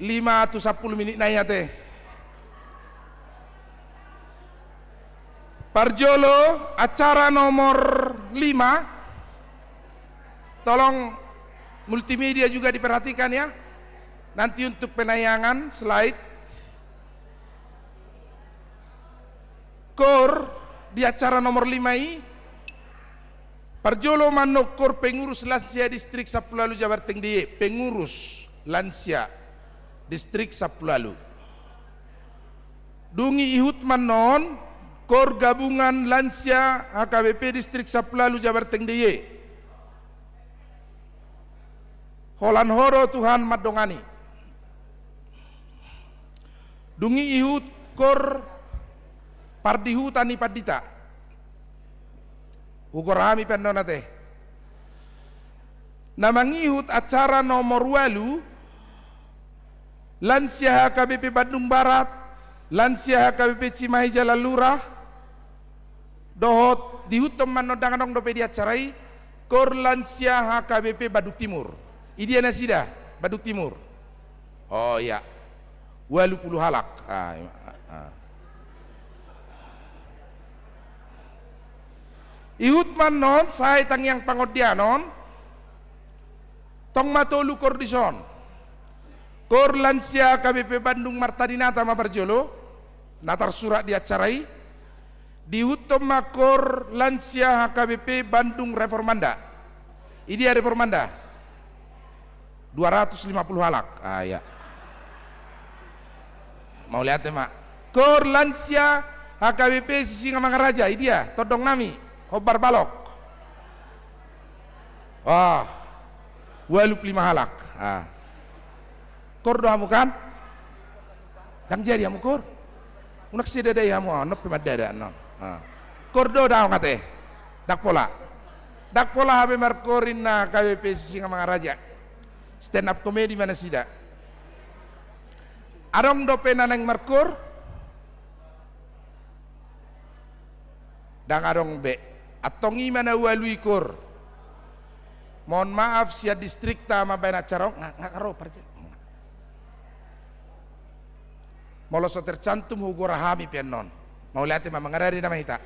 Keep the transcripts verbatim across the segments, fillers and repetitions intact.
Lima tu sampulu minit nai ate. Parjolo, acara nomor lima. Tolong multimedia juga diperhatikan ya. Nanti untuk penayangan slide. Kor di acara nomor lima i, parjolo ma annon kor pengurus lansia distrik Sampulu Ualu Jabar Tengge i, pengurus lansia distrik Sampulu Ualu. Dung i ihut ma annon kor gabungan lansia H K B P distrik Sampulu Ualu Jabar Tengge i. Holan Ho do Tuhan mandongani. Dung i ihut kor pardihuta ni pandita. Hugora hami pe annon ate. Na mangihut acara nomor ualu, lansia H K B P Bandung Barat, lansia H K B P Cimahi Jalalura, dohot dihuthon ma annon, ndang adong dope di acara i, kor lansia H K B P Bandung Timur. Idia nasida Bandung Timur? Oh iya. Ualu pulu halak. Ah, ima, ah, ah. Ihut ma annon, sae tangiang pangondianon, tong ma tolu kor dison. Kor lansia H K B P Bandung Marta Dinata ma parjolo, na tarsurat di acara i. Dihuthon ma kor lansia H K B P Bandung Reformanda. Idia Reformanda? Dua ratus lima pulu halak. Ah, iya. Mauliate ma. Kor lansia H K B P Sisingamangaraja, idia tondong nami, hombar balok? Ah, ualu pulu lima halak. Ah. Kor do hamu kan? Ndang jadi hamu kor? Unang sidadai hamu, ah, annon pe mandada annon. Ah. Kor do daong ate? Ndang pola. Ndang pola hape markor inna H K B P Sisingamangaraja. Stand up comedy ma nasida. Adong dope na naeng markor? Ndang adong be. Antong i ma na ualu i kor. Mohon maaf, sian distrikta mambaen acara on, nga, nga ro parjolo. Molo so tercantum, hugora hami pe annon. Mauliate ma, mangarade nama hita.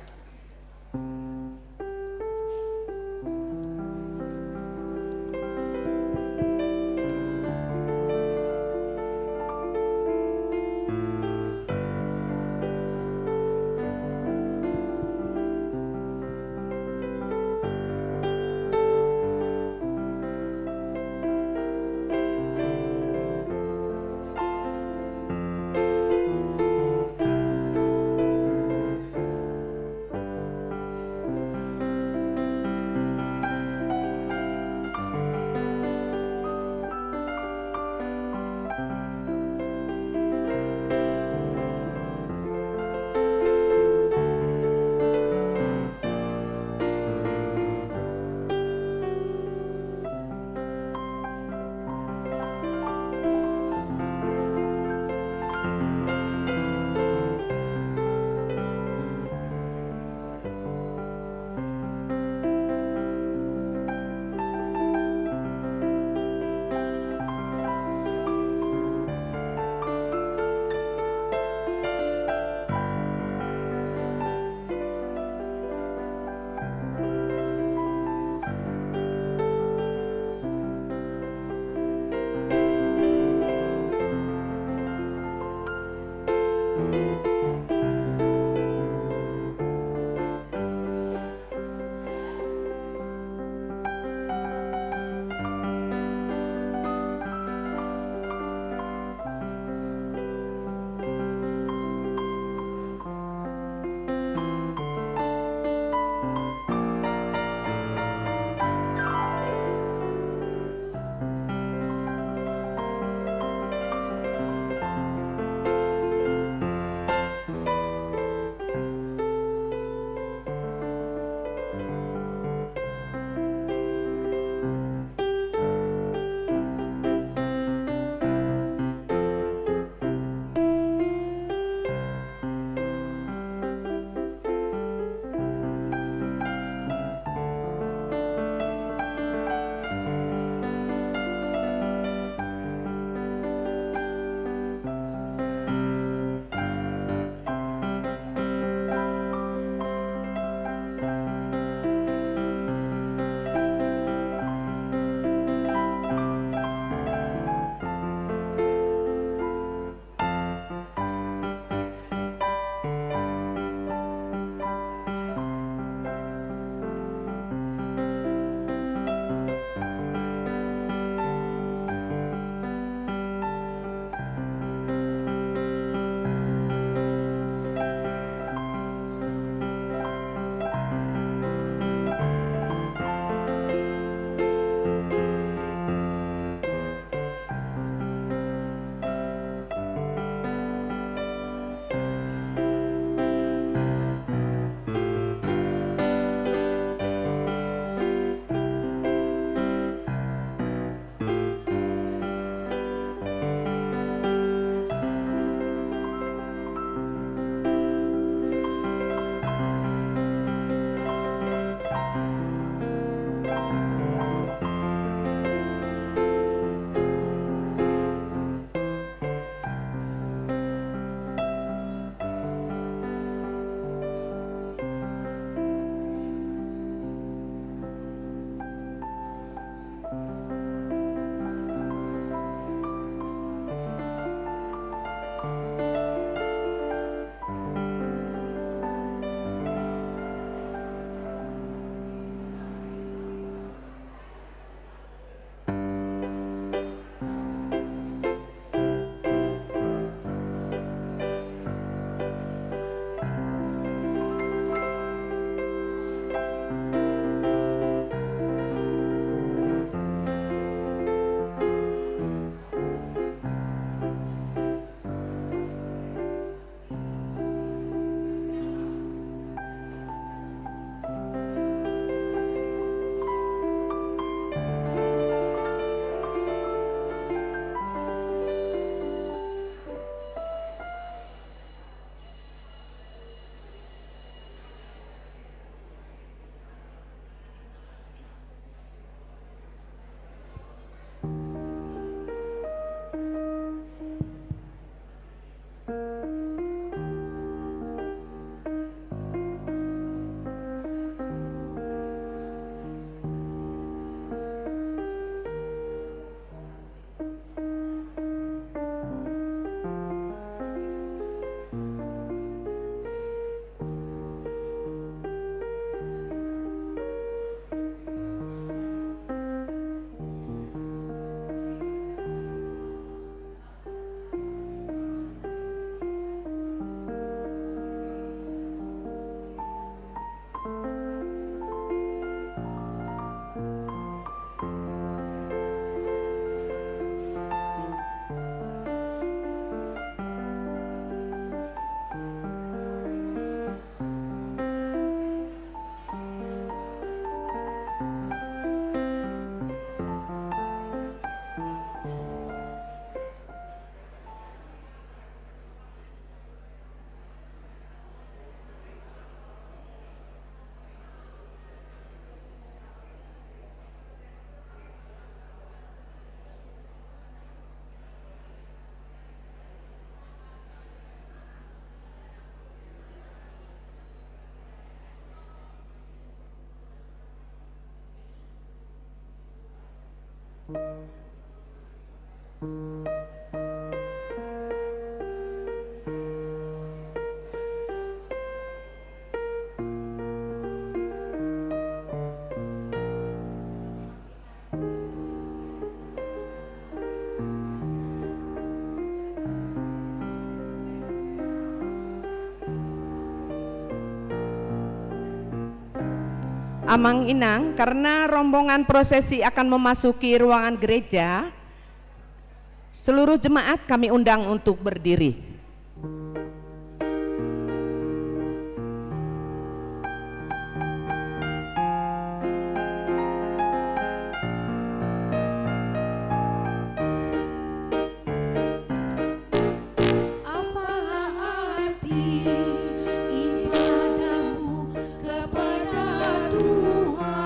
Amang Inang, karena rombongan prosesi akan memasuki ruangan gereja, seluruh jemaat kami undang untuk berdiri. Apalah arti ibadahmu kepada Tuhan?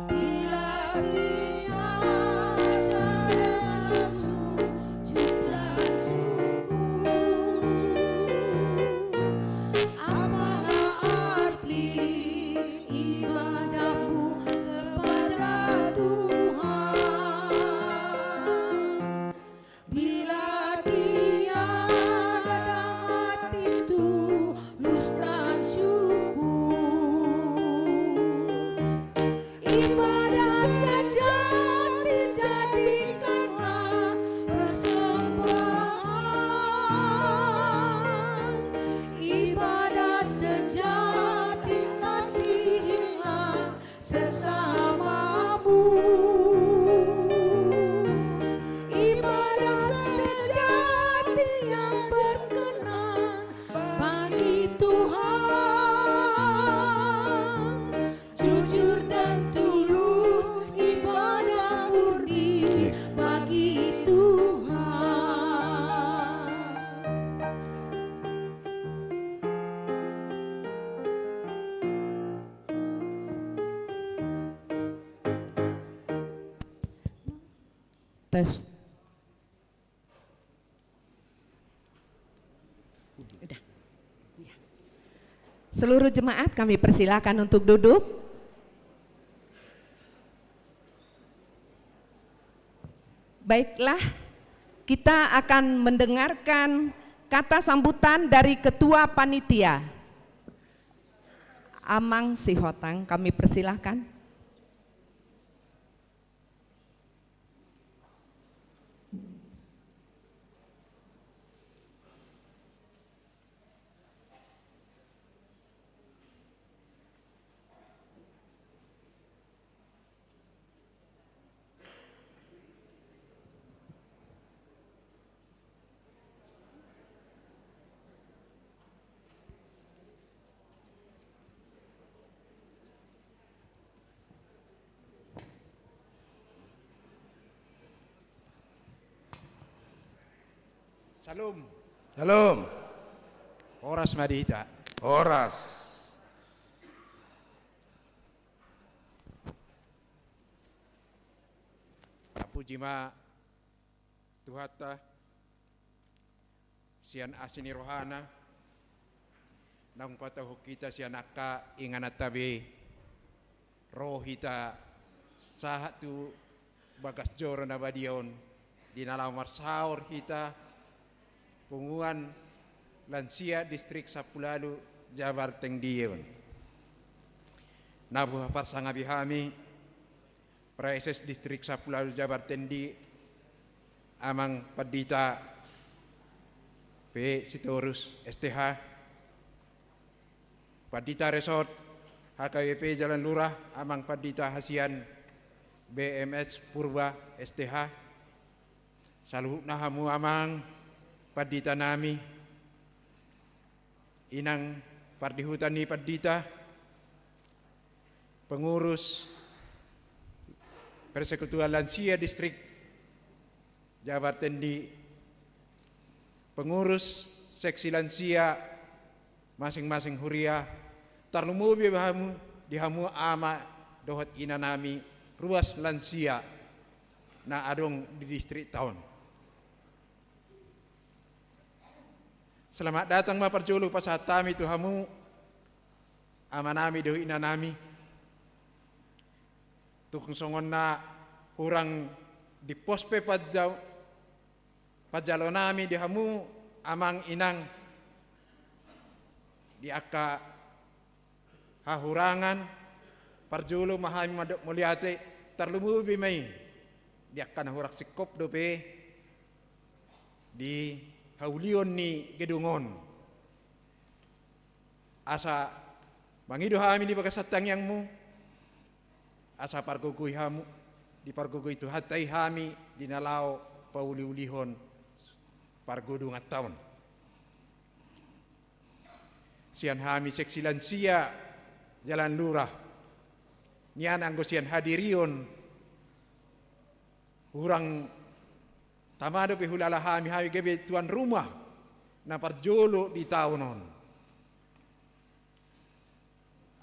Bila tiada rasa sujud dan syukur, apalah arti ibadahmu kepada Tuhan? Bila tiada hati tulus dan syukur, ibadah sejati jadikanlah persembahan. Ibadah sejati kasihilah sesamamu. Ibadah sejati yang berkenan bagi Tuhan, jujur dan tulus, ibadah murni bagi Tuhan. Tes. Udah. Ya. Seluruh jemaat kami persilakan untuk duduk. Baiklah, kita akan mendengarkan kata sambutan dari Ketua Panitia. Amang Sihotang, kami persilahkan. Shalom. Shalom. Horas ma di hita. Horas. Tapuji ma Tuhanta sian asi ni rohana, naung patauhon hita sian angka ingananta be, ro hita sahat tu bagas joro na badia on, di na laho marsaor hita, punguan lansia Distrik Sampulu Ualu Jabar Tendion. Na hupasangapi hami, Praeses Distrik Sampulu Ualu Jabar Tendi, Amang Pandita P. Sitorus, S T H, Pandita Resort H K B P Jalan Lurah, Amang Pandita Hasian, B M S Purba, S T H, saluhutna hamu amang pandita nami, inang pardihuta ni pandita, pengurus Persekutuan Lansia Distrik Jabar Tendi, pengurus seksi lansia masing-masing huria, tarlumobi hamu, di hamu ama dohot ina nami ruas lansia na adong di distrik ta on. Selamat datang ma parjolo pasahat hami tu hamu, ama nami dohot ina nami. Tung songon na hurang dimpos pe panja-, panjaloonnami di hamu amang inang di angka hahurangan, parjolo ma hami mandok mauliate, tarlumobi ma i di angka na hurang singkop dope di haulion ni gedung on. Asa mangido hami di bagasan tangiangmu, asa pargogoi hamu, dipargogoi Tuhanta i hami di na laho pauliulihon pargodunganta on. Sian hami seksi lansia Jalan Lurah, nian anggo sian hadirion hurang tama dope hulala hami, hami gabe tuan rumah na parjolo di taon on.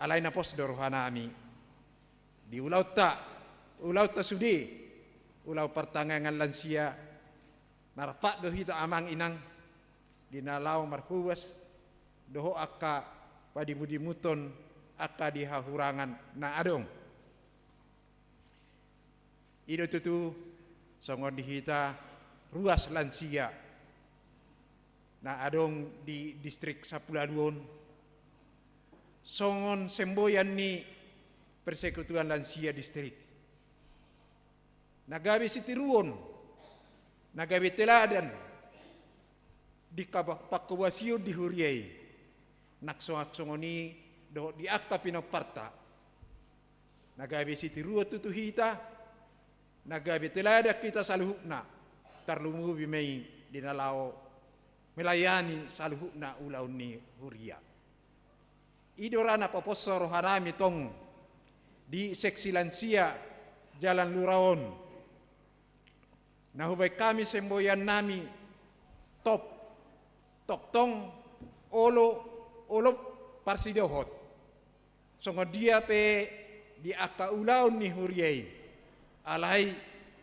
Alai na pos do rohanami di ulaonta, ulaonta sude, ulaon partangiangan lansia, na rap do hita amang inang di na laho marhobas dohot angka padimudimuthon angka di hahurangan na adong. I do tutu songon di hita ruas lansia na adong di Distrik Sampulu Ualu on, songon semboyan ni Persekutuan Lansia Distrik, na gabe sitiruon, na gabe teladan di kaba-, pangkobasion di huria i, nang songon, songon i dohot di angka pinomparta, na gabe sitiruon tutu hita, na gabe teladan hita saluhutna, tarlumobi ma i di na laho melayani saluhutna ulaon ni huria. I do ra na paposhon rohanami tong di seksi lansia Jalan Lurah on, na hubaen hami semboyannami top, tongtong olo, olo parsidohot. Songon dia pe di angka ulaon ni huria i. Alai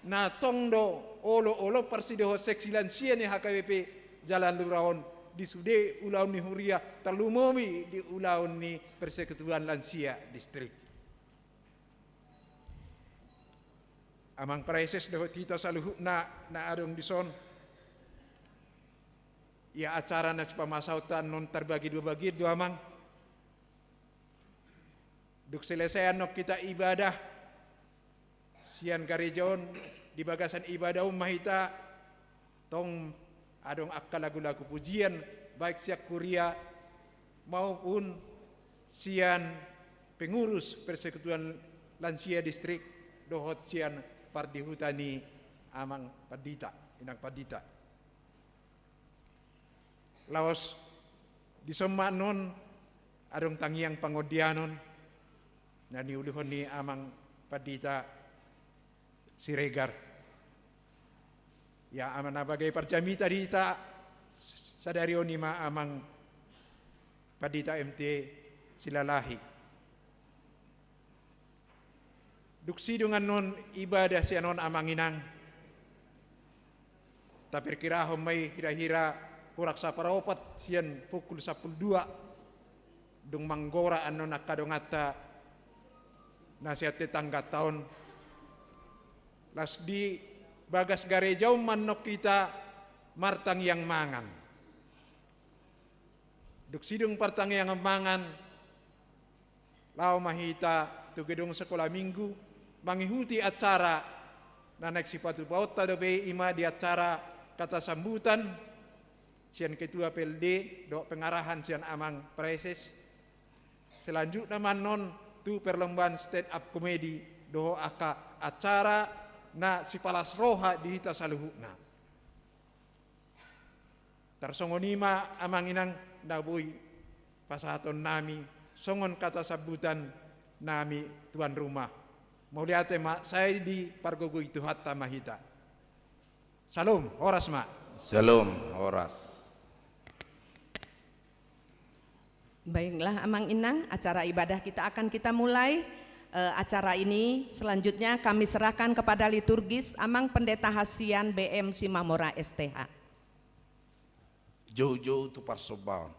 na tong do olo, olo parsidohot seksi lansia ni H K B P Jalan Lurah on di sude ulaon ni huria, tarlumobi di ulaon ni Persekutuan Lansia Distrik. Amang Praeses dohot hita saluhutna na adong dison, ia acara na sipamasaonta annon tarbagi dua bagian do amang. Dung selesai annon hita ibadah sian gareja on, di bagasan ibadah on ma hita tong adong angka lagu-lagu pujian, baik sian huria maupun sian pengurus Persekutuan Lansia Distrik dohot sian pardihuta ni amang pandita, inang pandita. Laos dison ma annon adong tangiang pangondianon na niulihon ni amang pandita Siregar. Ia amang na bagai parjamita di hita sadari on i ma amang pandita M T Silalahi. Dung sidung annon ibadah sian on amang inang, taperkirahon ma i hira-hira hurang saparopat sian pukul sampulu dua, dung manggora annon angka donganta na sian tetangganta on. Laos di bagas gareja on ma annon hita martangiang mangan. Dung sidung partangiangan mangan, laho ma hita tu gedung sekolah minggu mangihuti acara na naeng sipatupaonta dope i, i ma di acara kata sambutan sian ketua P L D dohot pengarahan sian amang Praeses. Selanjutna ma annon tu perlombaan stand up comedy dohot angka acara na sipalas roha di hita saluhutna. Tarsongon i ma amang inang na boi pasahatonnami songon kata sambutan nami tuan rumah. Mauliate ma, sai dipargogoi Tuhanta ma hita. Syalom, horas ma. Syalom, horas. Baiklah, Amang Inang, acara ibadah kita akan kita mulai. Eh, acara ini selanjutnya kami serahkan kepada liturgis Amang Pendeta Hasian B M Simamora S T H. Joujou tu parsombaon.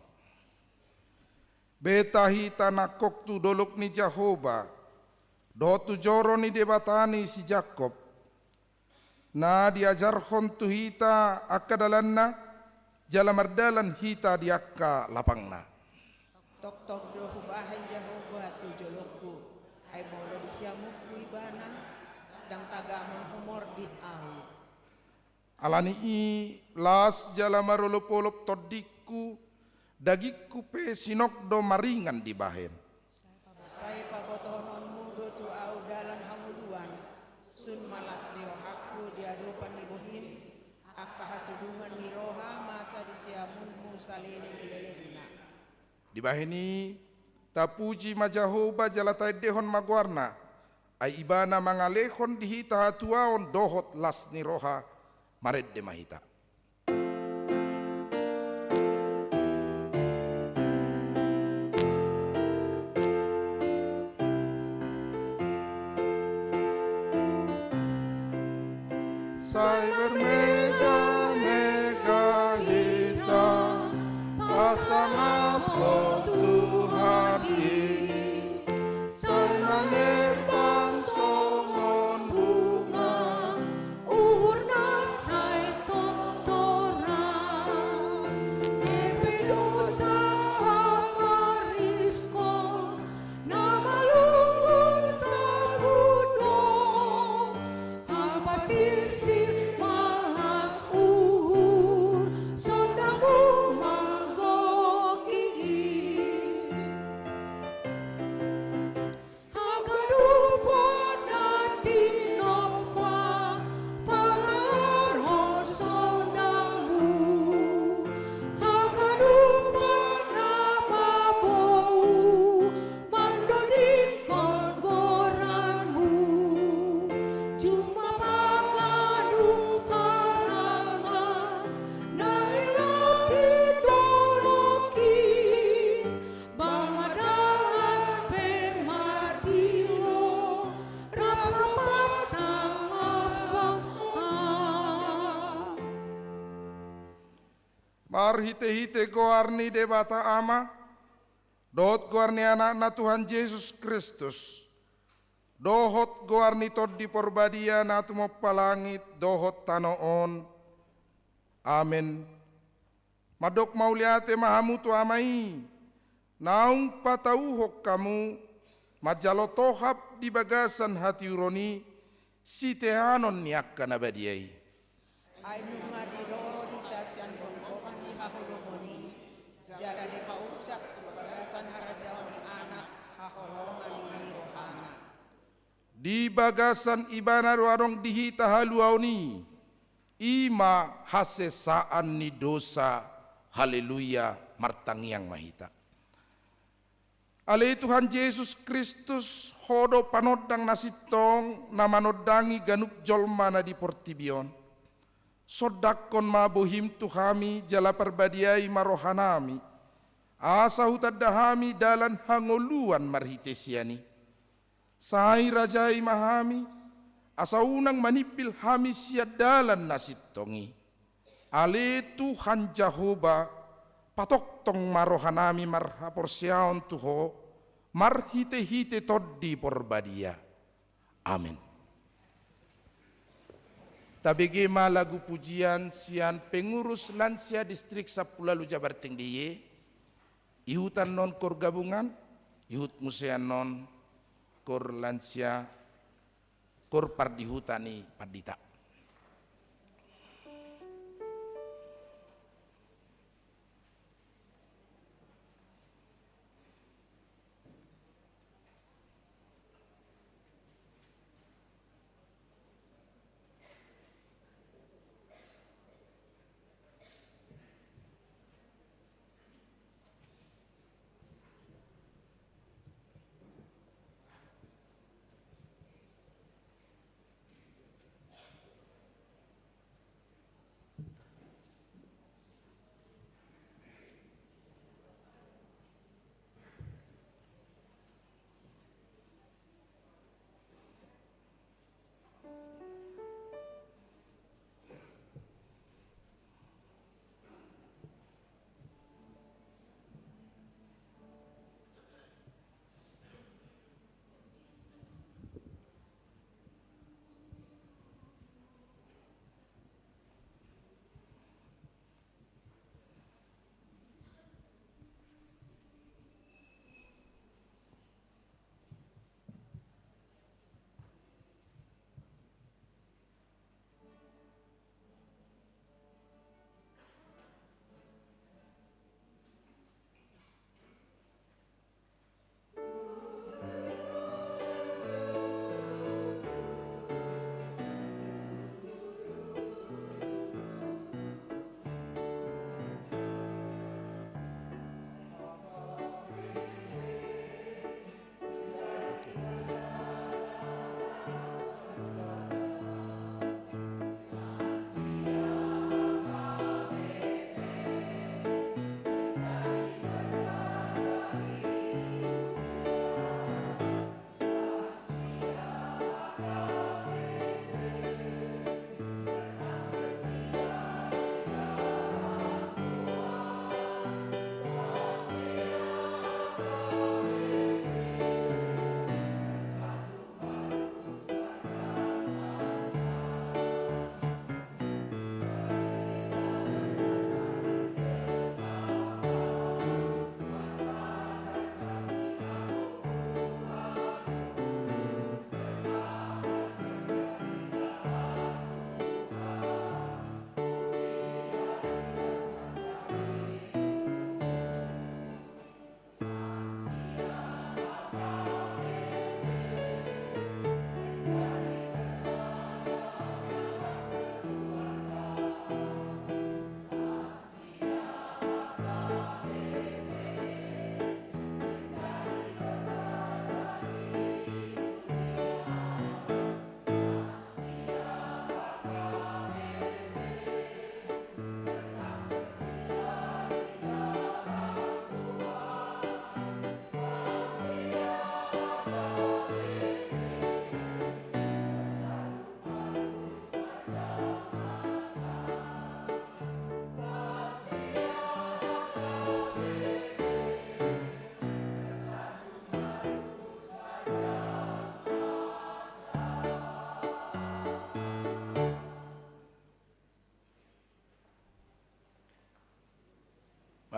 Beta hita nangkok tu dolok ni Jahowa, Dohot tu joro ni Debata ni si Jakob, na diajarhon tu hita angka dalanna, jala mardalan hita di angka lapangna. Tongtong do hubahen Jahowa tu jolongku, ai molo di siamunku Ibana, ndang tagamon humordit ahu. Ala ni i las jala marolopolop tondingku, dagingku pe sinok do maringan dibahen. Sai pabotohononmu do tu ahu dalan hangoluan, sun ma las ni rohangku di adopan ni bohim, angka hasudungan ni roha masa di siamunmu salelenglelengna. Dibahen i, tapuji ma Jahowa jala taendehon ma goarna, ai Ibana mangalehon di hita hatuaon dohot las ni roha, marende ma hita. Sai bermegah-megah hita, pasangaphon Tuhan i. Sai mangerbang songon bunga, uhurna sai tortoran. Dope dosa mariskon, na malungun sabudo. Hampasirsir ma las uhur, sondanmu manggohi i. Haganupan na tinompa, pangarahon sondanmu. Haganupan na mabou, mandodingkon goranmu. Jumma pangadup harangan, na ilat di dolok i. Bangadalan pe mardilo, rap ma pasangap Ham. Marhitehite goar ni Debata Ama, dohot goar ni Anakna Tuhan Jesus Kristus, dohot goar ni Tondi Porbadia na tumompa langit dohot tano on. Amen. Mandok mauliate ma hamu tu Ama i, naung patauhon hamu manjalo tohap di bagasan hatiuron i, siteanon ni angka na badia i. Ai nunga didoro hita sian gomgoman ni haholomon i, jala dipaunsak tu bagasan harajaon ni Anak haholongan ni rohana. Di bagasan Ibana do adong di hita haluaon i, i ma hasesaan ni dosa. Haleluya, martangiang ma hita. Ale Tuhan Jesus Kristus, Ho do panondang na sintong, na manondangi ganup jolma na di portibi on. Sondanghon ma bohim tu hami, jala parbadiai ma rohanami, asa hutanda hami dalan hangoluan marhite sian i. Sai rajai ma hami, asa unang manimbil hami sian dalan na sintong i. Ale Tuhan Jahowa, patongtong ma rohanami marhaporseaon tu Ho, marhitehite Tondi Porbadia. Amen. Tabege ma lagu pujian sian pengurus lansia distrik Sampulu Ualu Jabar Tengge i, ihut annon kor gabungan, ihut muse annon kor lansia, kor pardihuta ni pandita.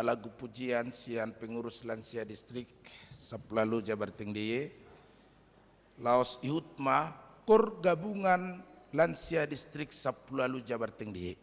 lagu pujian sian pengurus lansia distrik Sampulu Ualu Jabar Tengdeye. Laos ihut ma kor gabungan lansia distrik Sampulu Ualu Jabar Tengdeye.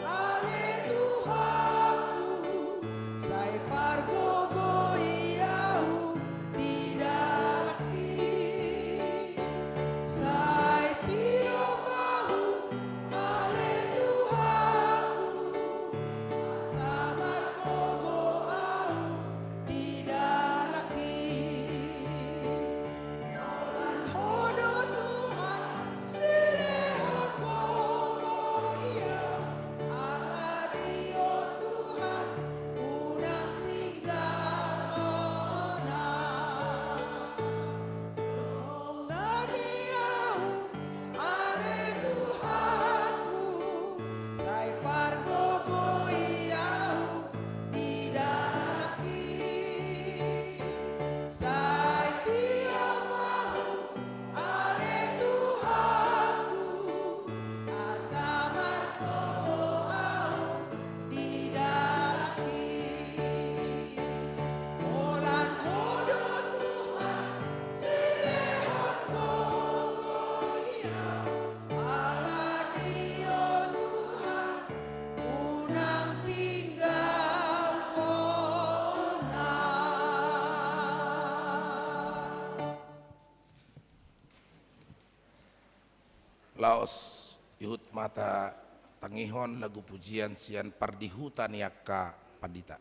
Ale Tuhanku, sai pargogoi ahu di dalanki. Sai tiop ahu, ale Tuhanku, asa margogo ahu di dalanki. Holan Ho do Tuhan, silehon gogo di ahu, ala di Ho Tuhan, unang tinggal hona. Dongani ahu, ale Tuhanku, sai pargogoi ahu di dalanki. Sai tiop ahu, ale Tuhanku, asa margogo ahu di dalanki. Holan Ho do Tuhan, silehon gogo di ahu, ala di Ho Tuhan, unang tinggal hona. Laos ihut ma tatangihon lagu pujian sian pardihuta ni angka pandita.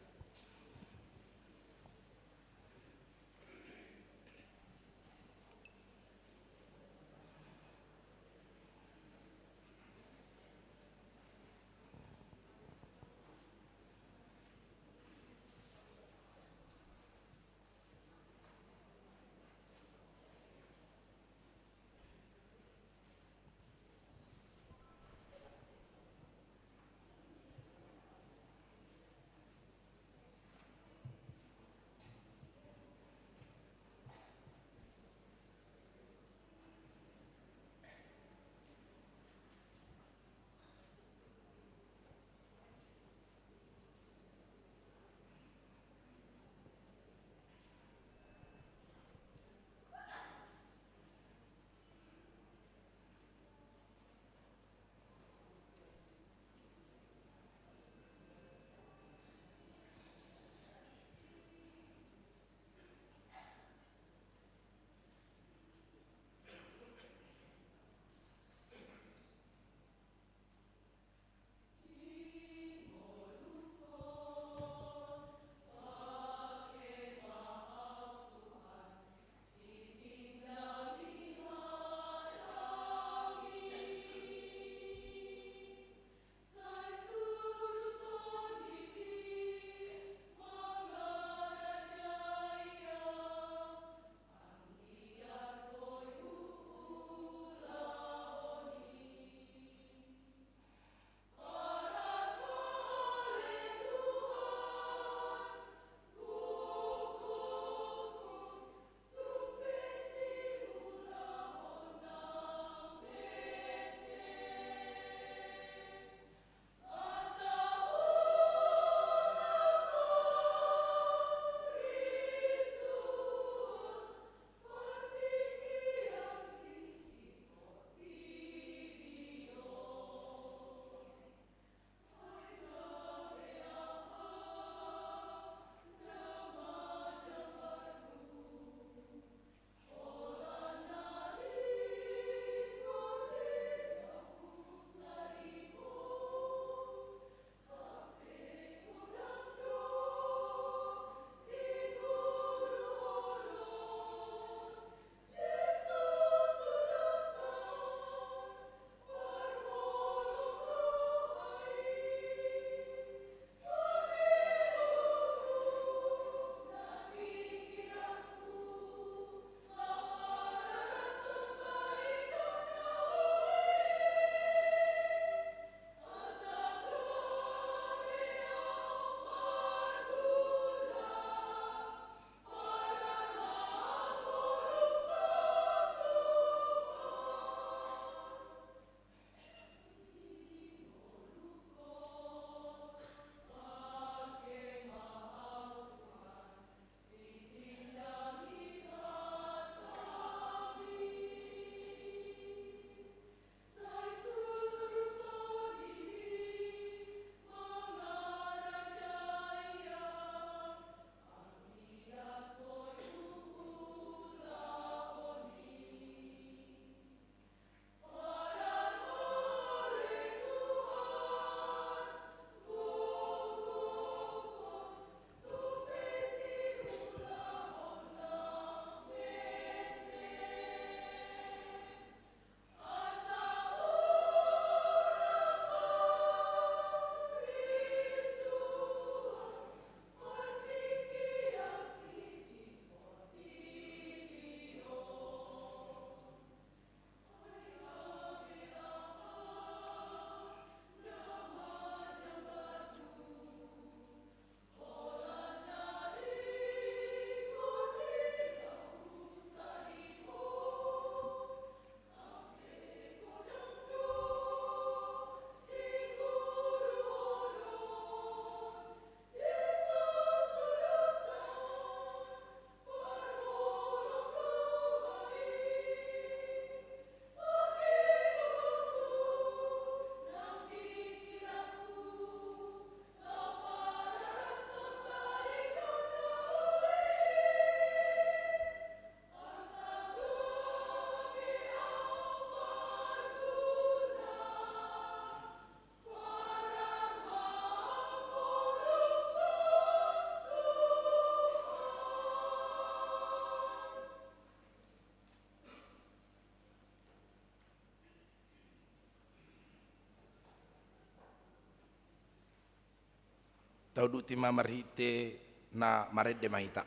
Tauduti ma marhite na marende ma hita.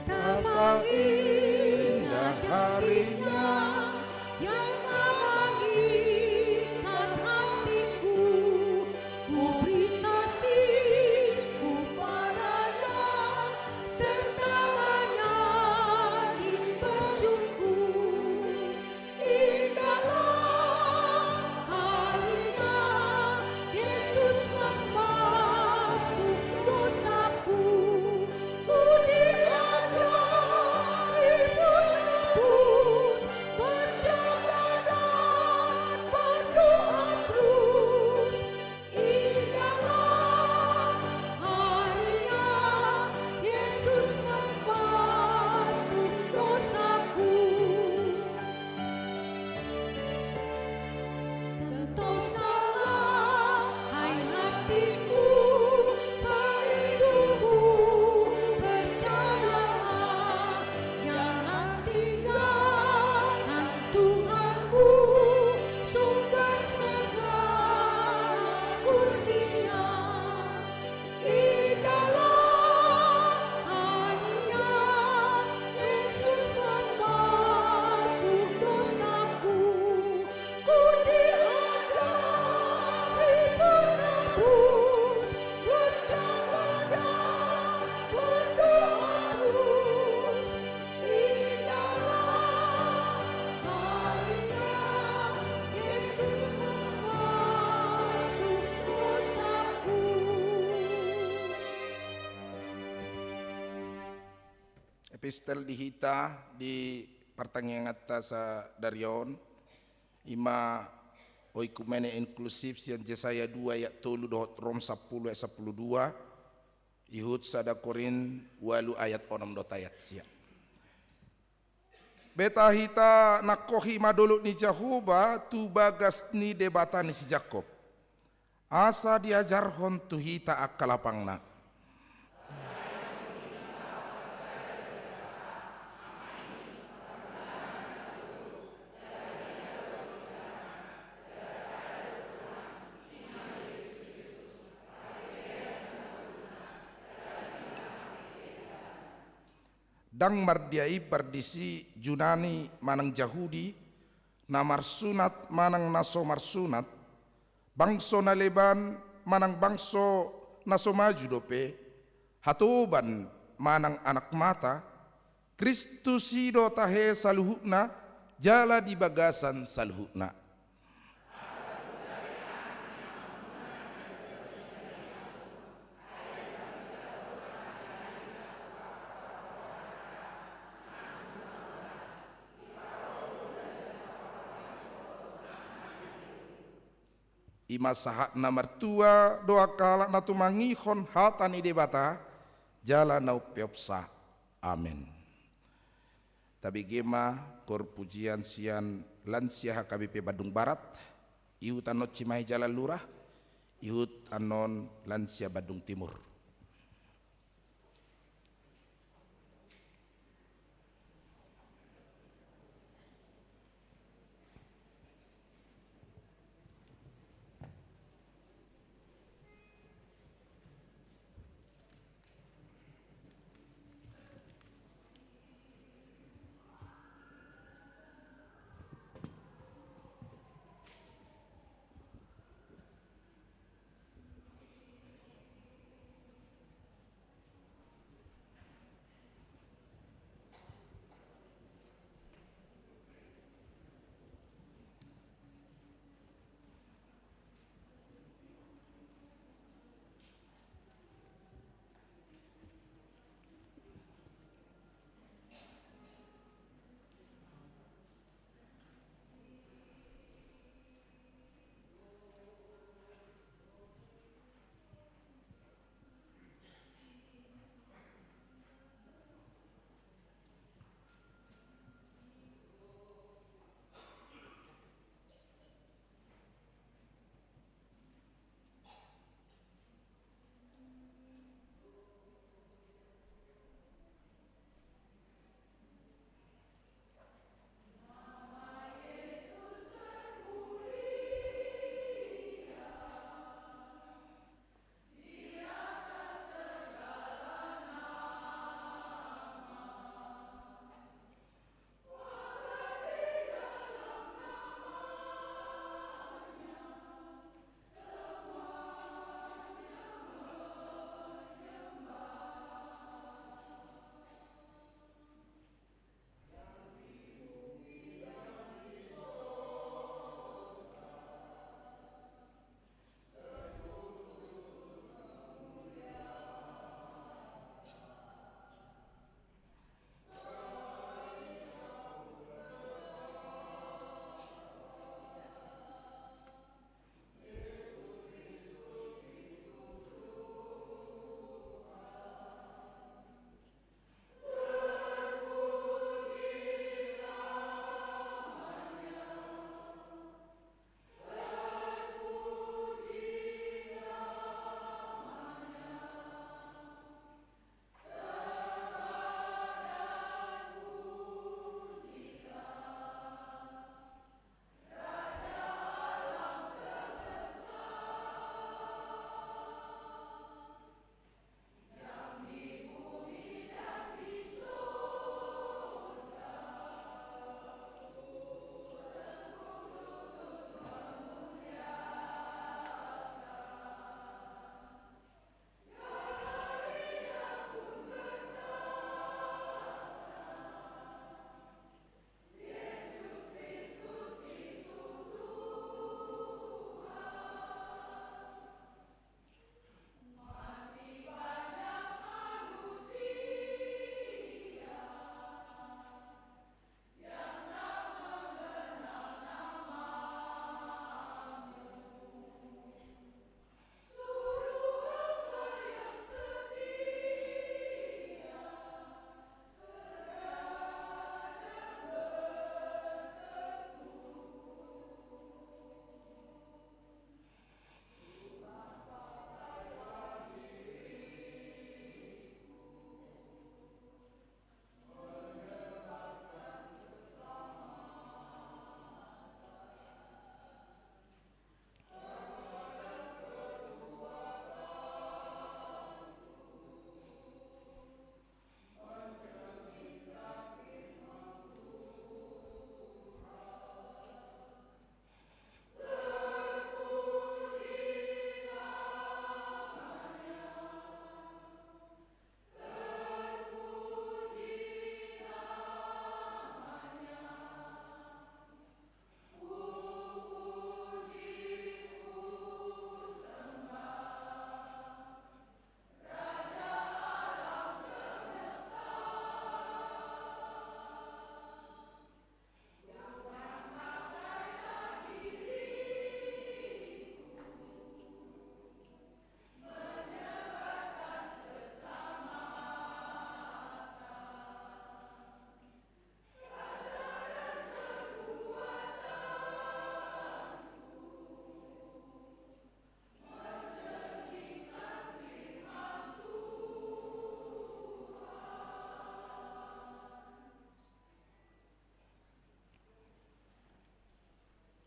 Betapa indah harinya yang mengikat hatiku, ku beri kasihku padanya, serta banyak bersyukur. Indahlah harinya Yesus membasuh dosaku. Ku diajari menebus, berjaga dan berdoa terus. Indahlah harinya Yesus membasuh dosaku. Sentosalah, hai hatiku, perindumu, percayalah, jangan tinggalkan Tuhanmu, sumber segala kurnia. Indahlah harinya Yesus membasuh dosaku. Ku diajari menebus, berjaga dan berdoa terus. Indahlah harinya Yesus membasuh dosaku. Epistel di hita di partangianganta sadari on, ima oikumene inklusif sian Jesaya dua ayat tolu dohot Rom sampulu ayat sampulu dua, ihut sada Korint ualu ayat onom dohot ayat sia. Beta hita nangkohi ma dolok ni Jahowa tu bagas ni Debata ni si Jakob, asa diajarhon tu hita angka lapangna. Ndang mardia i pardisi Junani manang Jahudi, na marsunat manang na so marsunat, bangso na leban manang bangso na so maju dope, hatoban manang anak mata, Kristus i do tahe saluhutna, jala di bagasan saluhutna. Ima sahat na martua do angka halak na tumangihon hata ni Debata, jala na umpeopsa. Amen. Tabege ma koor pujian sian lansia H K B P Bandung Barat, ihut annon Cimahi Jalan Lurah, ihut annon lansia Bandung Timur.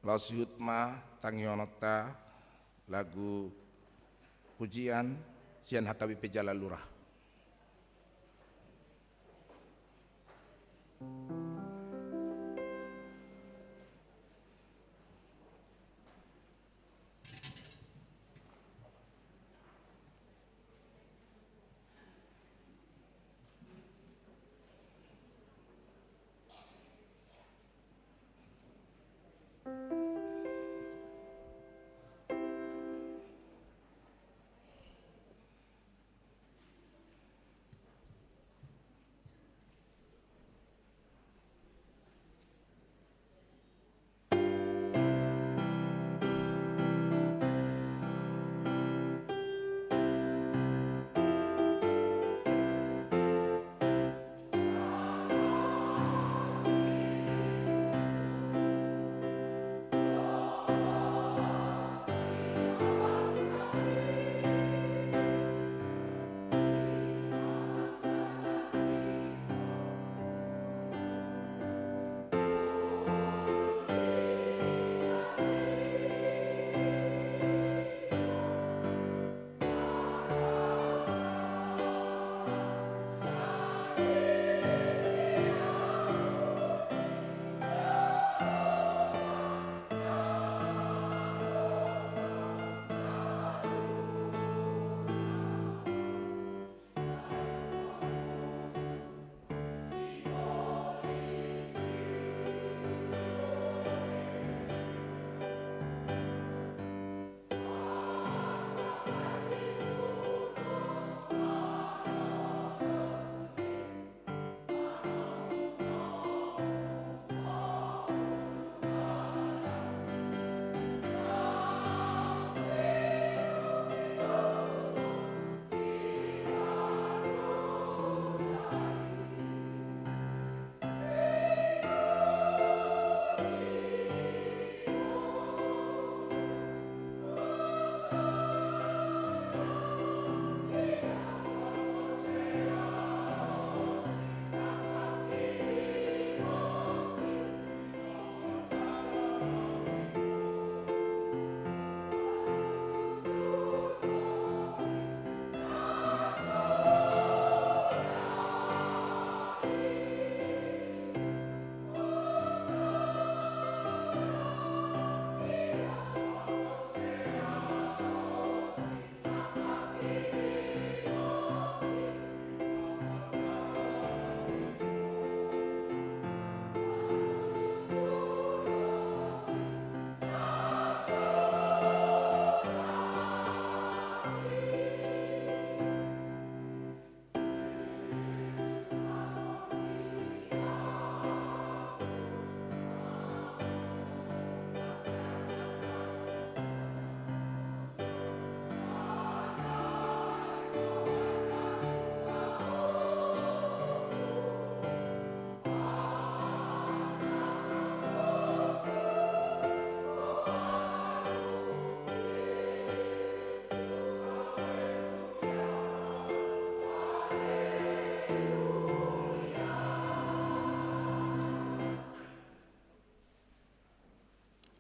Laos ihut ma tangihononta lagu pujian sian H K B P Jalalura.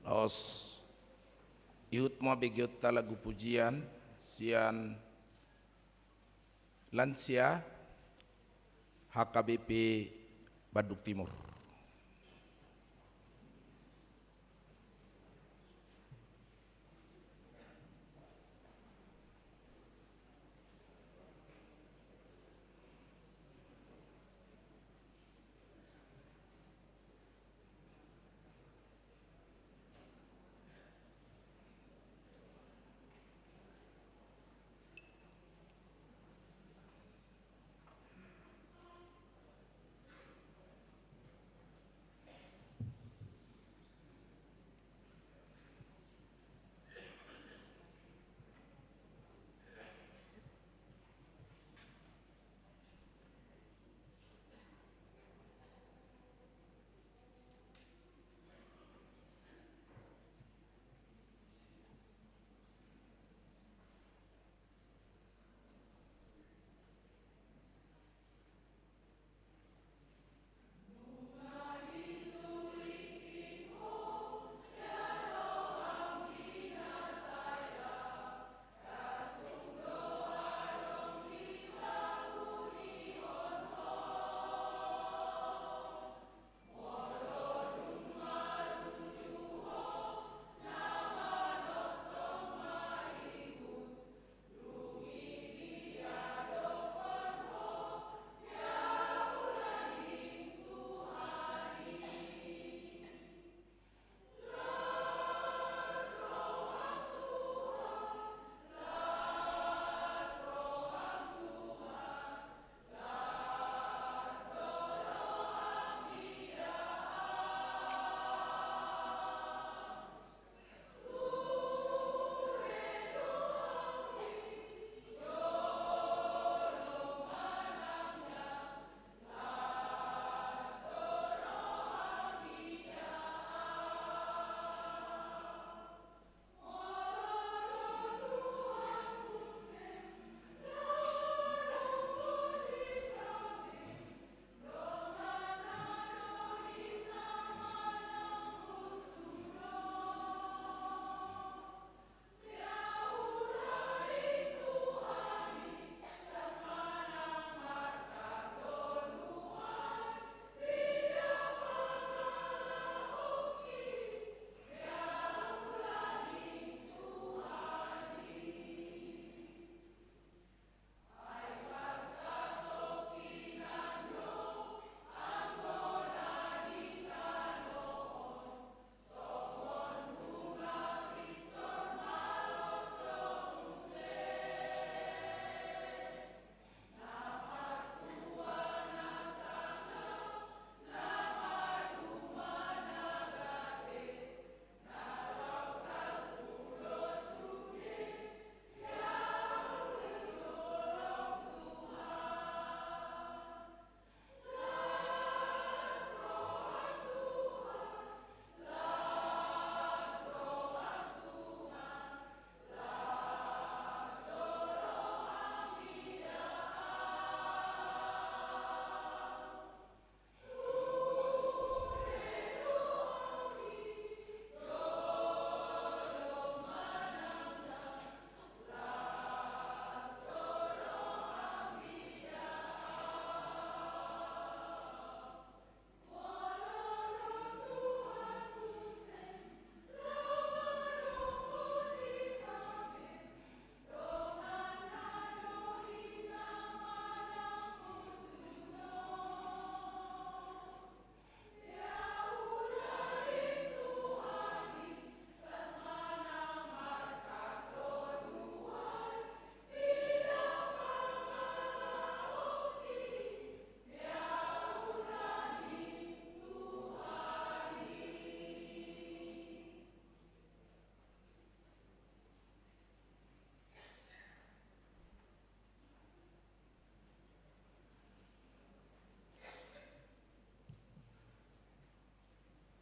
Laos ihut ma begeonta lagu pujian sian lansia H K B P Bandung Timur.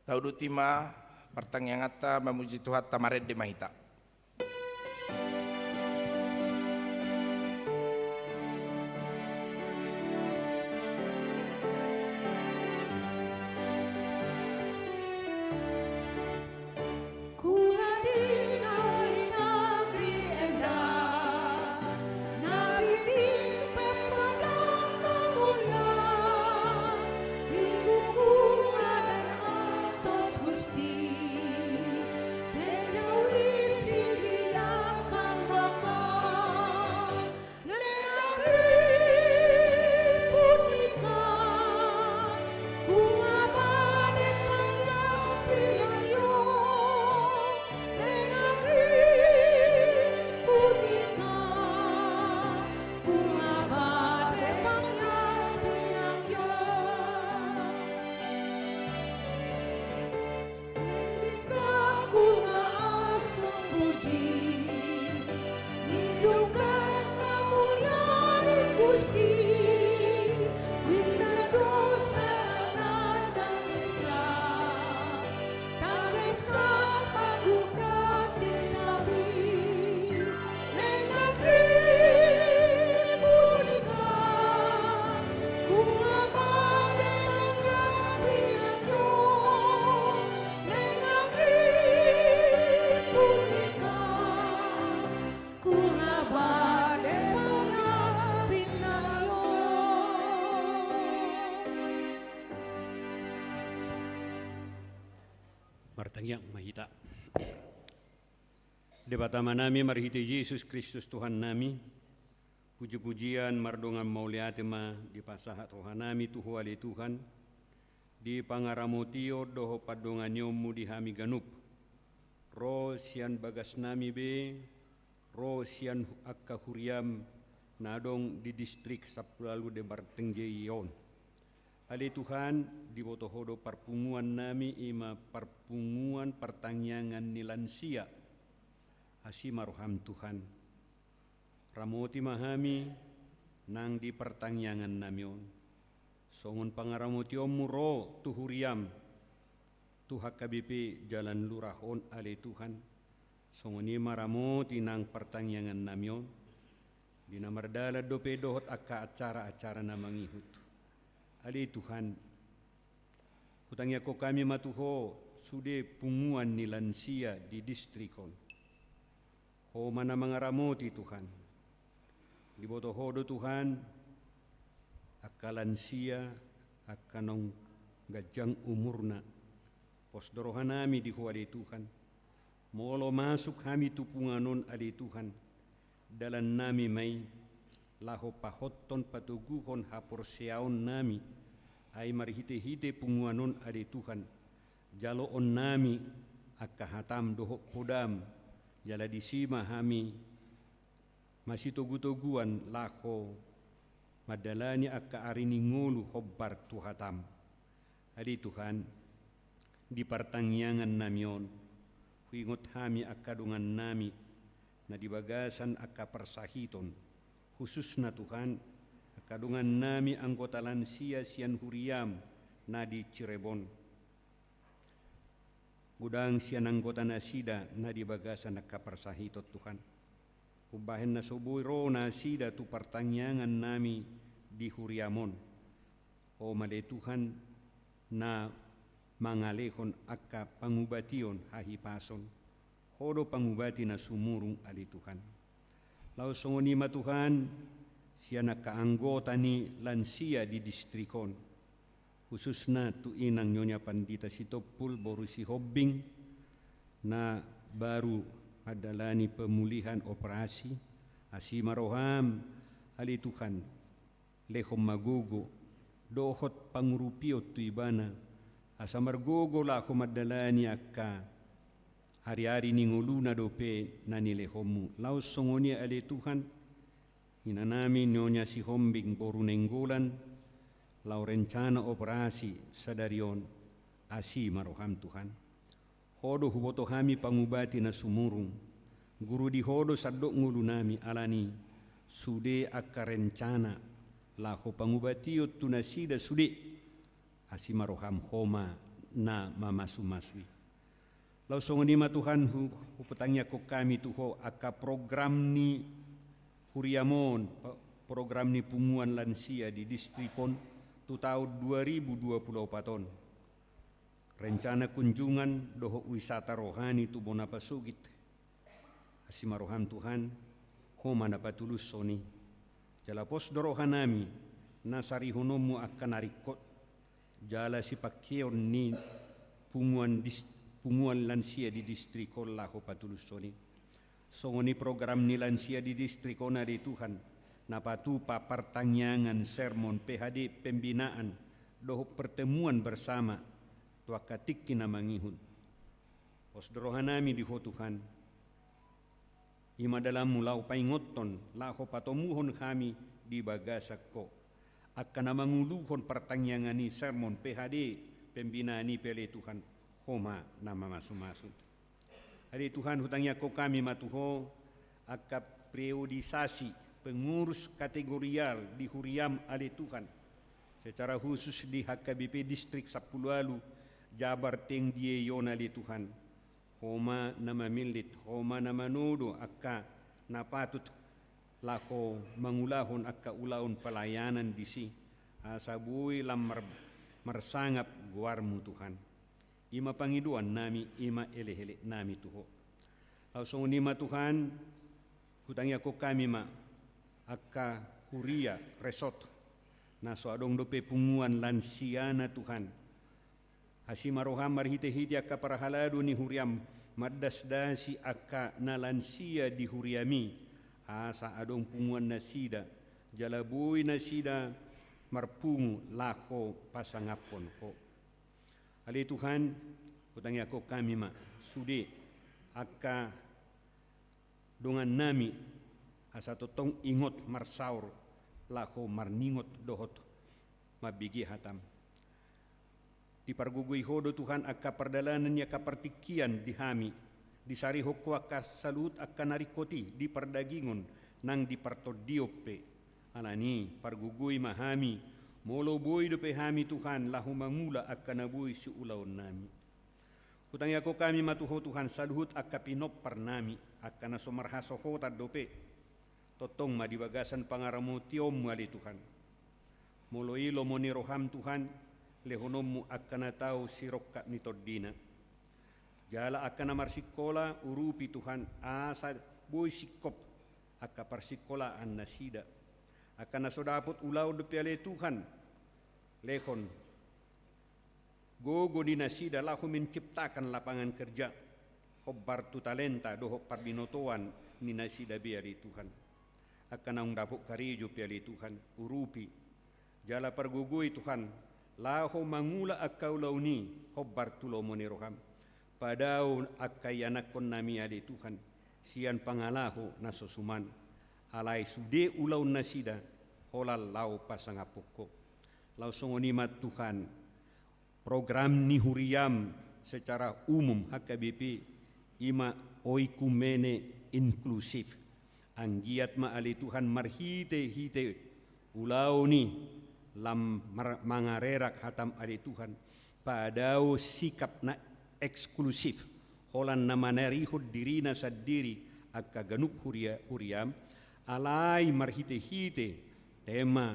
Tauduti ma partangianganta, mamuji Tuhanta, marende ma hita. Martangiang ma hita. Debata Amanami, marhite Jesus Kristus Tuhannami, pujipujian mardongan mauliate ma dipasahat rohanami tu Ho ale Tuhan, di pangaramotion dohot pandonganionmu di hami ganup, ro sian bagasnami be, ro sian angka huriam na adong di distrik Sampulaloa de Martenjei on. Ale Tuhan, diboto Ho do parpunguannami, i ma parpunguan partangiangan ni lansia. Asi ma roham Tuhan. Ramoti ma hami nang di partangiangannami on. Songon pangaramotionmu ro tu huriam, tu H K B P Jalan Lurah on ale Tuhan. Songon i ma ramoti nang partangiangannami on. Di na mardalan dope dohot angka acara-acara na mangihut. Ale Tuhan, hutangiangkon hami ma tu Ho, sude punguan ni lansia di distrik on. Ho ma na mangaramoti Tuhan. Diboto Ho do Tuhan, angka lansia, angka naung ganjang umurna. Pos do rohanami di Ho ale Tuhan. Molo masuk hami tu punguan on ale Tuhan, dalannami ma i, laho pahothon patoguhon haporseaonnami, ai marhite-hite punguan on ale Tuhan, jaloonnami angka hatam dohot podam, jala disi ma hami masitogu-toguan laho mandalani angka ari ni ngolu hombar tu hatam. Ale Tuhan, di partangiangannami on, huingot hami angka dongannami na di bagasan angka parsahiton, khususna Tuhan, angka dongannami anggota lansia sian huriam na di Cirebon. Godang sian anggota nasida na di bagasan angka parsahiton Tuhan. Umbahen na so boi ro nasida tu partangiangannami di huriam on. Ho ma ale Tuhan na mangalehon angka pangubation hahipason. Ho do pangubati na sumurung ale Tuhan. Laos songon i ma Tuhan, sian angka anggota ni lansia di distrik on. Khususna tu inang Nyonya Pandita Sitompul boru Sihombing na baru mandalani pemulihan operasi, asi ma roham ale Tuhan, lehon ma gogo, dohot pangurupion tu ibana, asa margogo laho mandalani angka ari-ari ni ngoluna dope na nilehonmu. Laos songon i ale Tuhan, inanami Nyonya Sihombing boru Nainggolan, laho rencana operasi sadari on, asi ma roham Tuhan. Ho do huboto hami pangubati na sumurung, guru di Ho do sandok ngolunami alani, sude angka rencana, laho pangubation tu nasida sude, asi ma roham Ho ma na mamasumasu i. Laos songon i ma Tuhan, hu-, hupatangiangkon hami tu Ho angka program ni huriam on, pa-, program ni punguan lansia di distrik on tu taon dua ribu dua pulu opat on. Rencana kunjungan dohot wisata rohani tu bona pasogit. Asi ma roham Tuhan, Ho ma na patulushon i. Jala pos do rohanami na sarihononmu angka na ringkot, jala sipangkeon ni punguan dis-, punguan lansia di distrik on laho patulushon i. Songon i program ni lansia di distrik on ale Tuhan, na patupa partangiangan, sermon, P H D, pembinaan, dohot pertemuan bersama, tu angka tingki na mangihut. Pos do rohanami di Ho Tuhan. I ma dalanmu laho paingothon, laho patomuhon hami di bagasan Ho. Angka na manguluhon partangiangan i, sermon, P H D, pembinaan i pe ale Tuhan, Ho ma na mamasumasu. Ale Tuhan, hutangiangkon hami ma tu Ho, angka priorisasi pengurus kategorial di huriam ale Tuhan. Secara khusus di H K B P Distrik Sampulu Ualu, Jabar Tengdiei on ale Tuhan. Ho ma na mamillit, Ho ma na manodo angka na patut laho mangulahon angka ulaon pelayanan disi, asa boi lam mar-, marsangap goarmu Tuhan. I ma pangidoannami, i ma elekeleknami tu Ho. Laos songon i ma Tuhan, hutangiangkon hami ma angka huria resort, na so adong dope punguan lansiana Tuhan. Asi ma roham marhitehite angka parhalado ni huriam mandasdasi angka na lansia di huriami, asa adong punguan nasida, jala boi nasida marpungu laho pasangaphon Ho. Ale Tuhan, hutangiangkon hami ma sude angka dongannami, asa tongtong ingot marsaor laho marningot dohot mambege hatam. Dipargogoi Ho do Tuhan angka pardalanan ni angka partingkian di hami, disarihon Ho angka saluhut angka na ringkot i di pardagingon nang di partondion pe. Alani i pargogoi ma hami, molo boi dope hami Tuhan laho mangula angka na boi siulaonnami. Hutangiangkon hami ma tu Ho Tuhan saluhut angka pinomparnami, angka na so marhasohotan dope. Tongtong ma di bagasan pangaramotionmu ale Tuhan. Molo i lomo ni roham Tuhan, lehononmu angka na tau sirongkap ni tondina. Jala angka na marsingkola, urupi Tuhan, asa boi singkop angka parsingkolaan nasida. Angka na so dapot ulaon dope ale Tuhan, lehon gogo ni nasida laho menciptakan lapangan kerja, hombar tu talenta dohot parbinotoan ni nasida be ale Tuhan. Angka naung dapot karejo pe ale Tuhan, urupi. Jala pargogoi Tuhan, laho mangula angka ulaon i hombar tu lomo ni roham. Padao angka ianakkonnami ale Tuhan, sian pangalaho na so suman. Alai sude ulaon nasida, holan laho pasangaphon Ho. Laos songon i ma Tuhan, program ni huriam secara umum H K B P, i ma oikumene inklusif. Anggiat ma ale Tuhan marhitehite ulaon i lam mar-, mangarerak hatam ale Tuhan, padao sikap na eksklusif, holan na manarihon dirina sandiri angka ganup huria-, huriam, alai marhitehite tema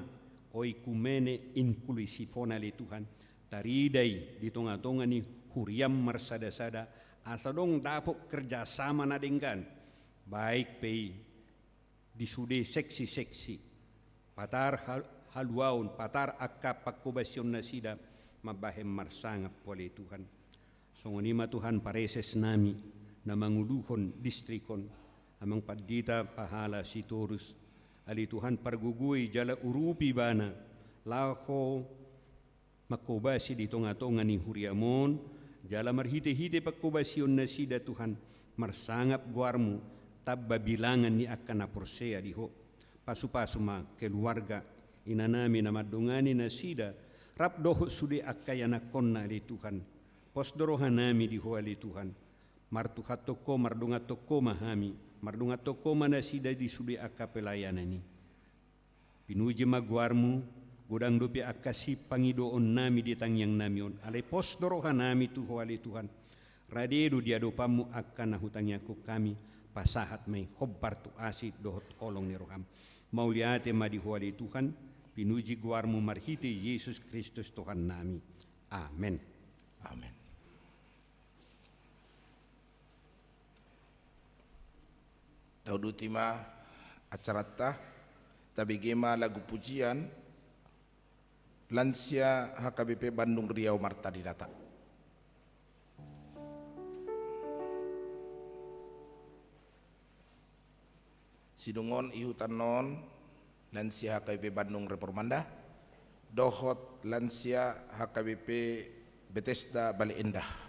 oikumene inklusif on ale Tuhan, tarida i di tongatonga ni huriam marsadasada, asa dong dapot kerjasama na denggan, baik pe i di sude seksi-seksi, patar hal-, haluaon, patar angka pangkobasion nasida mambahen marsangap ale Tuhan. Songon i ma Tuhan paresesnami na manguluhon distrik on, Amang Pandita Pahala Sitorus, ale Tuhan pargogoi jala urupi ibana, laho mangkobasi di tongatonga ni huriam on, jala marhitehite pangkobasion nasida Tuhan, marsangap goarmu, tamba bilangan ni angka na porsea di Ho. Pasupasu ma keluarga, inanami na mandongani nasida, rap dohot sude angka ianakkonna ale Tuhan. Pos do rohanami di Ho ale Tuhan. Martuhathon Ho, mardonganhon Ho ma hami, mardonganhon Ho ma nasida di sude angka pelayanan i. Pinuji ma goarmu, Godang dope angka sipangidoonnami di tangiangnami on, alai pos do rohanami tu Ho ale Tuhan. Rade do di adopanMu angka na hutangiangkon hami, pasahat ma i hombar tu asi dohot holong ni rohaM. Mauliate ma di Ho ale Tuhan, pinuji goarMu marhite Jesus Kristus Tuhannami. Amen. Amen. Tauduti ma acaranta, tabege ma lagu pujian, lansia H K B P Bandung Riau Marta Dinata. Sidung on ihuthon on lansia H K B P Bandung Reformanda, dohot lansia H K B P Betesda Bale Endah.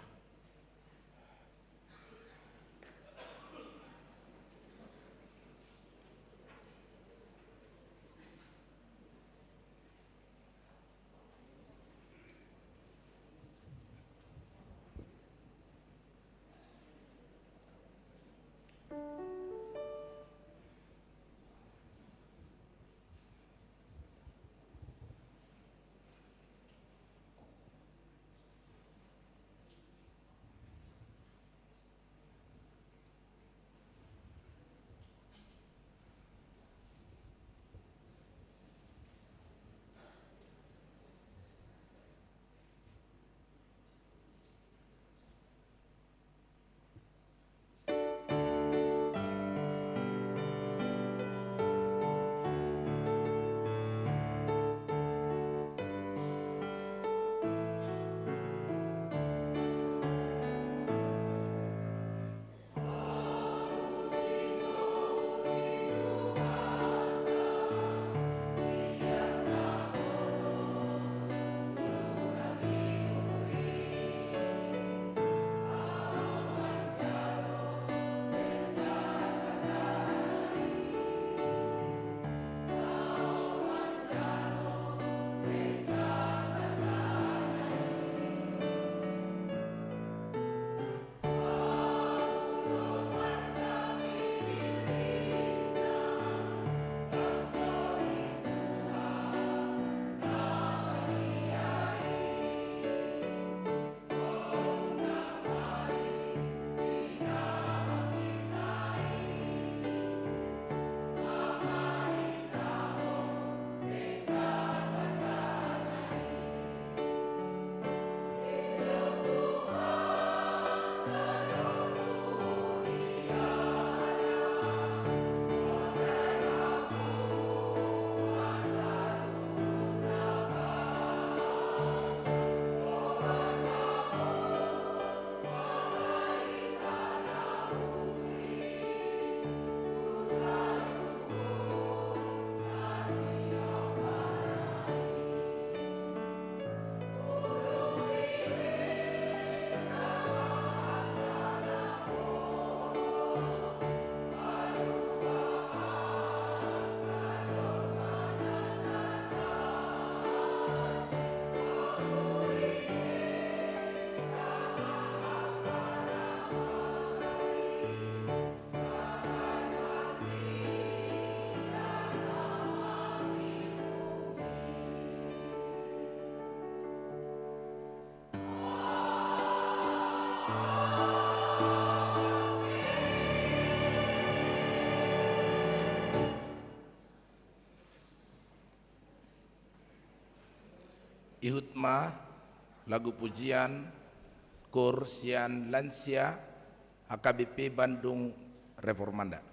Ihut ma lagu pujian, koor sian lansia H K B P Bandung Reformanda.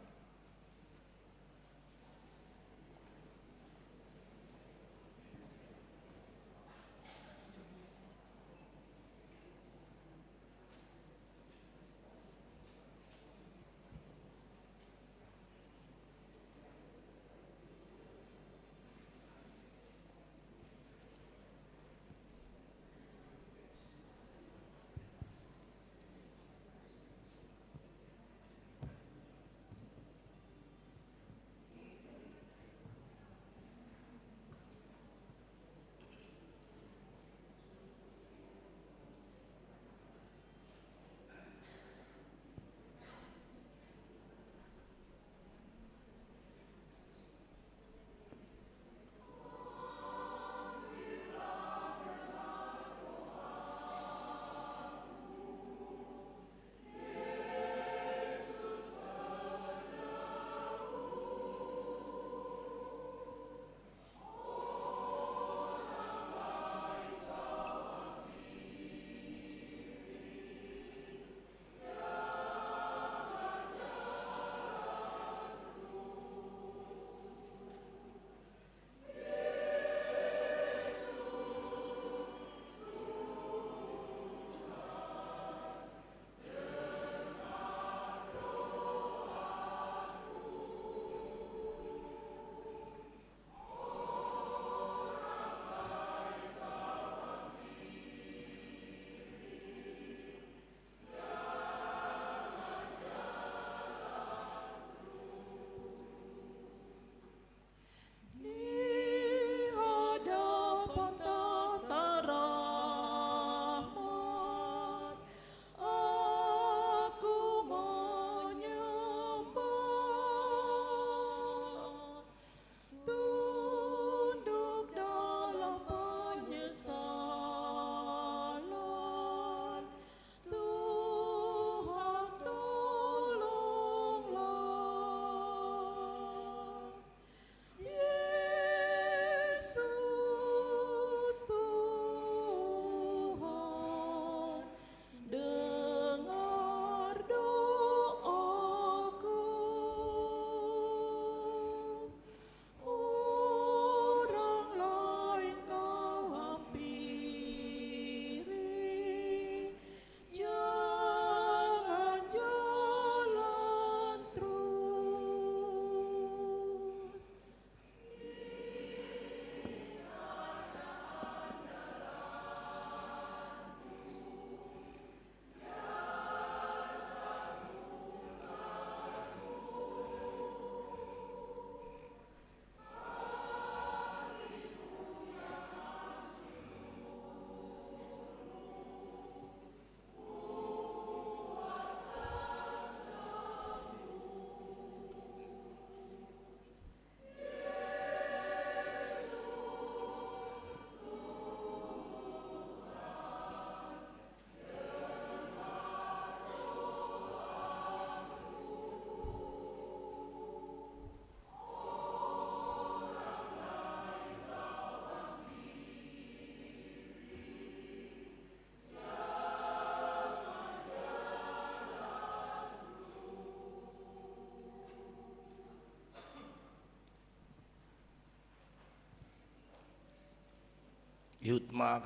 Ihut ma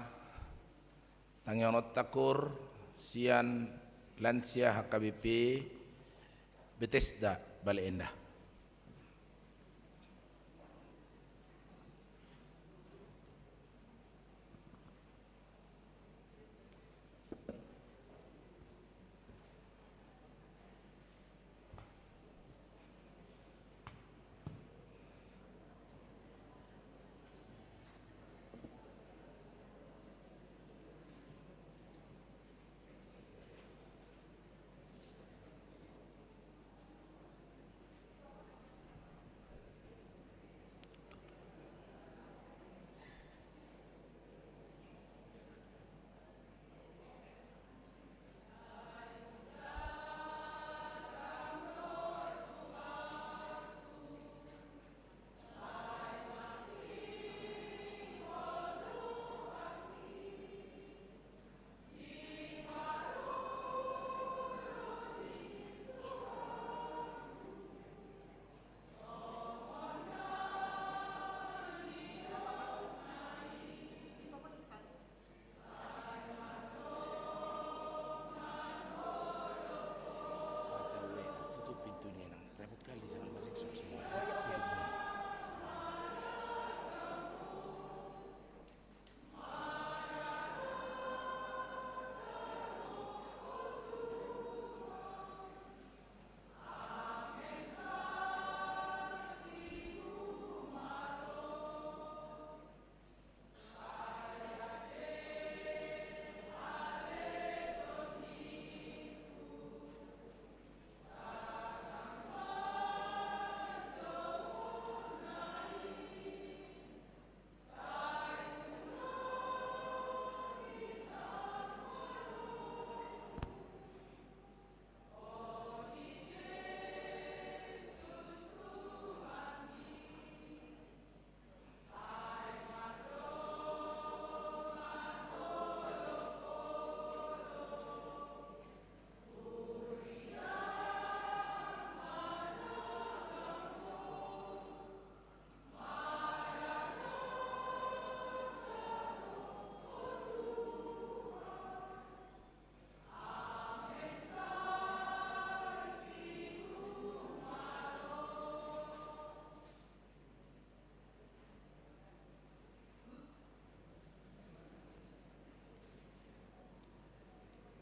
tangihononta, Kur, sian Lansia H K B P Bethesda Bale Endah.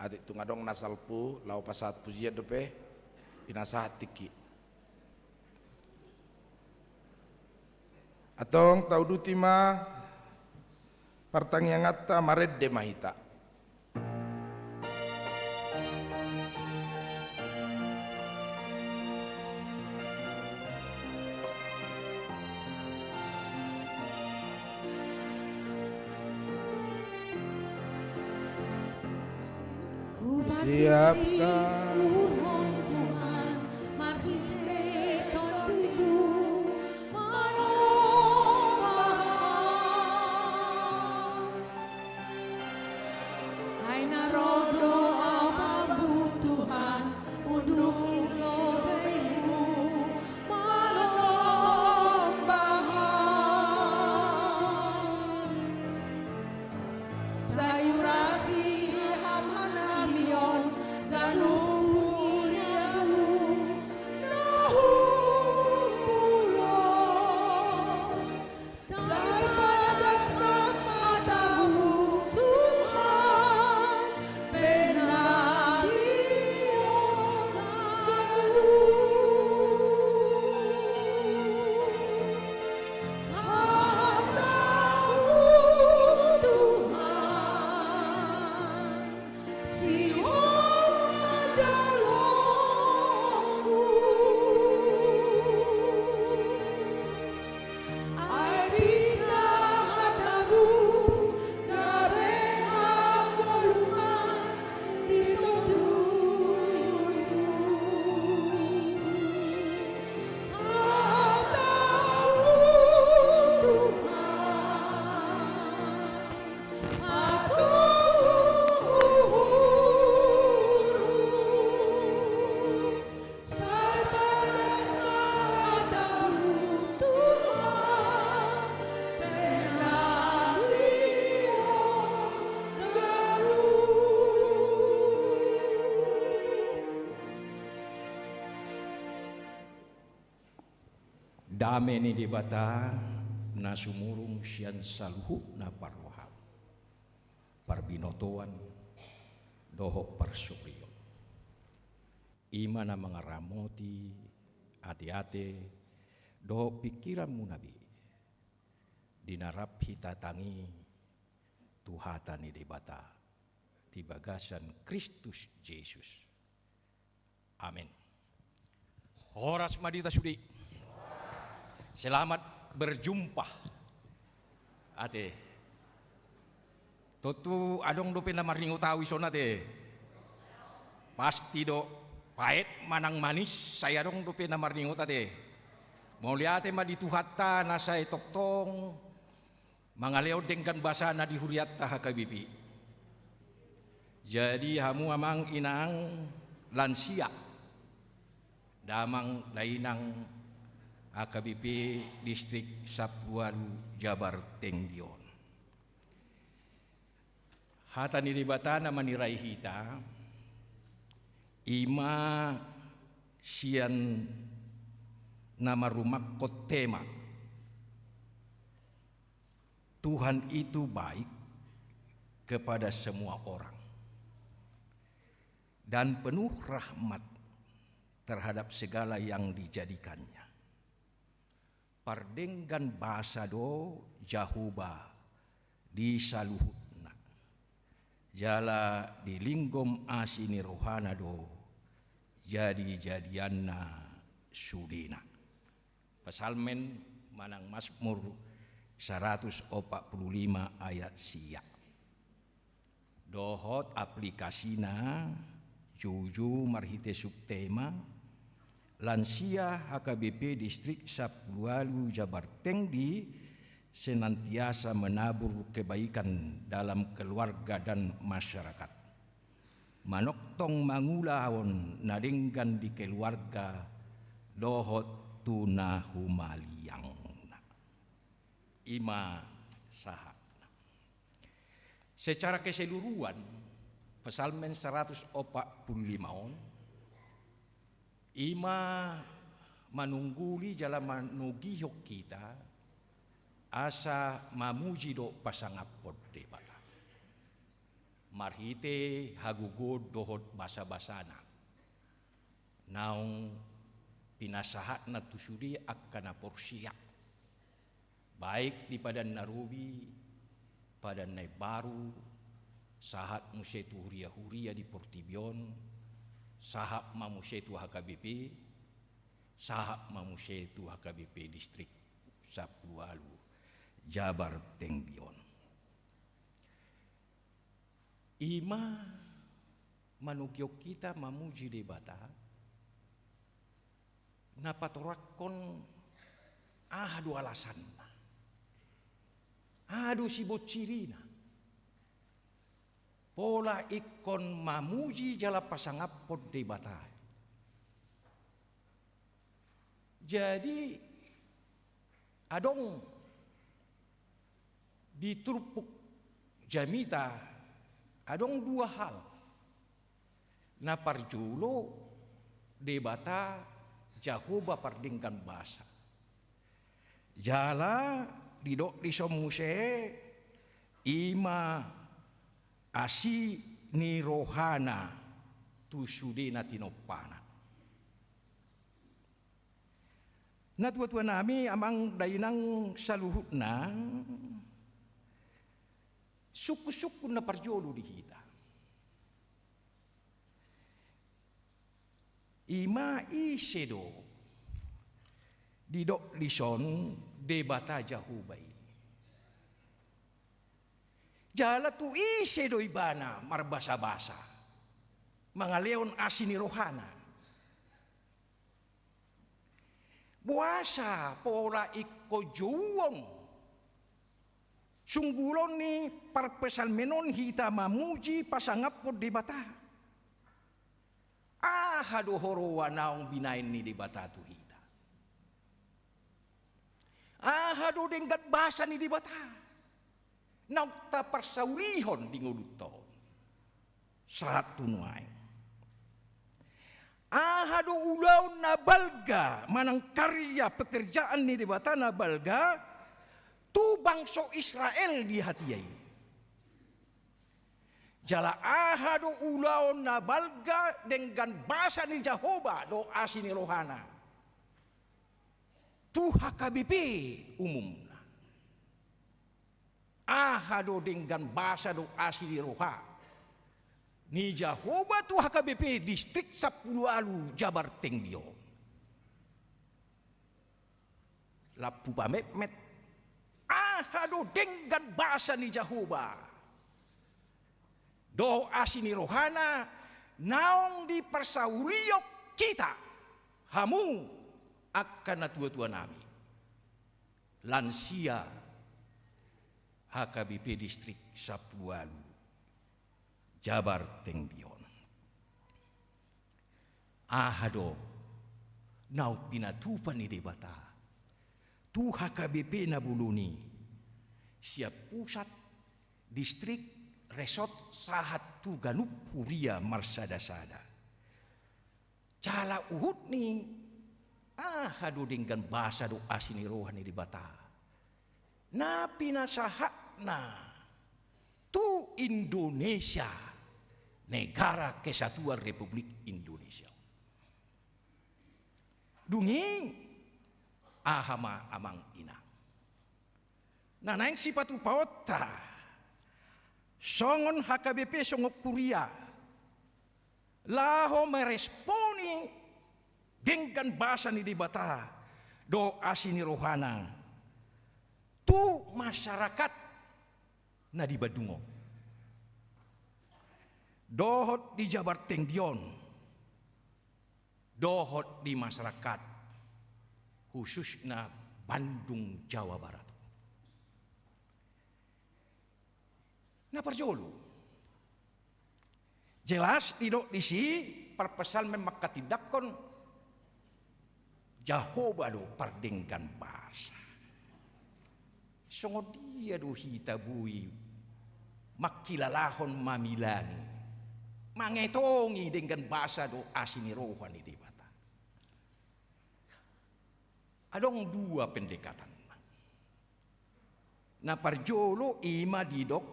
Atik tung adong na salpu, laho pasahat pujian dope, pinasahat tingki. Antong tauduti ma partangianganta, marende ma hita. Siapkan. Ai na ro do au, Tuhan, unduk i lobeimu, manombahon. Sai urasi ham hanami on ganup huriamu na humbulo. Sai padas ma hatamu, Tuhan, pernah di on ganup. Hatamu, Tuhan, sihol ma jaloonku. Ai pinta hatamu gabe hagoluhan di toru. Hatamu, Tuhan, hatamu. Dame ni Debata na sumurung sian saluhutna parrohaon, parbinotoan dohot parsorion, i ma na mangaramoti ateate dohot pingkiranmuna be di na rap hita tangi tu hata ni Debata di bagasan Kristus Jesus. Amen. Horas ma di hita sude. Selamat berjumpa. Ate. Tontu adong dope na marningot ahu dison ate. Pasti do, paet manang manis, sai adong dope na marningot ate. Mauliate ma di Tuhanta na sai tongtong mangalehon denggan basana di hurianta H K B P. Jadi hamu amang inang lansia, damang dainang H K B P Distrik Sampulu Ualu Jabar Tinggi on. Hata ni Debata na manirai hita, i ma sian na marumakkon tema Tuhan itu baik kepada semua orang dan penuh rahmat terhadap segala yang dijadikannya. Pardenggan basa do Jahowa di saluhutna, jala dilinggom asi ni rohana do jadi-jadianna sudena. Psalmen manang Mazmur saratus opat pulu lima ayat sia. Dohot aplikasina, joujou marhite subtema, lansia H K B P Distrik Sampulu Ualu Jabar Tinggi senantiasa menabur kebaikan dalam keluarga dan masyarakat. Manongtong mangulahon na denggan di keluarga dohot tu na humaliangna. I ma sahatna. Secara keseluruhan, Psalmen saratus opat pulu lima on, i ma manungguli jala manogihon hita asa mamuji dohot pasangaphon Debata marhite hagogoon dohot basabasana naung pinasahatna tu sude angka na porsea, baik di Padan na Robi, Padan na Imbaru, sahat muse tu huria-huria di portibi on, sahat ma muse tu H K B P, sahat ma muse tu H K B P Distrik Sampulu Ualu Jabar Tinggi on. I ma manogihon hita mamuji Debata, na patorangkon aha do alasanna, aha do sibonsirina, pola ingkon mamuji jala pasangaphon Debata. Jadi adong di turpuk jamita, adong dua hal. Na parjolo, Debata Jahowa pardenggan basa. Jala didok dison muse, i ma asi ni rohana tu sude na tinompana. Natua-tua nami, amang dainang saluhutna, sungkun-sungkun na parjolo di hita, i ma ise do didok dison Debata Jahowa i. Jala tu ise do ibana marbasa-basa, mangalehon asi ni rohana. Boasa pola ingkon jouon sunggulon ni parpsalmen on hita mamuji pasangaphon Debata? Aha do huroa naung binahen ni Debata tu hita? Aha do denggan basa ni Debata naung taparsaulihon di ngolunta on sahat tu nuaeng? Aha do ulaon na balga manang karya pekerjaan ni Debata na balga tu bangso Israel di hatiha i? Jala aha do ulaon na balga denggan basa ni Jahowa dohot asi ni rohana tu H K B P umumna? Aha do denggan basa dohot asi ni roha ni Jahowa tu H K B P Distrik Sampulu Ualu Jabar Tenggol? Lampu pametmet. Aha do denggan basa ni Jahowa dohot asi ni rohana naung diparsaulion hita, hamu angka natuatuanami, lansia H K B P Distrik Sampulu Ualu Jabar Tenggol? Aha do naung pinatupa ni Debata tu H K B P na bolon i, sian pusat, distrik, resort sahat tu ganup huria marsadasada? Jala huhut ni aha do denggan basa dohot asi ni roha ni Debata na pinasahatna tu Indonesia, Negara Kesatuan Republik Indonesia? Dung i, aha ma amang inang na naeng sipatupaonta songon H K B P, songon kuria, laho meresponi denggan basa ni Debata dohot asi ni rohana tu masyarakat na di Bandung on dohot di Jabar Tenggol on dohot di masyarakat khususna Bandung, Jawa Barat? Na parjolo, jelas didok disi, parpsalmen mangkatindangkon Jahowa do pardenggan basa. Songon dia do hita boi mangkilalahon, mamilangi, mangetongi denggan basa dohot asi ni roha ni Debata? Adong dua pendekatan. Na parjolo i ma didok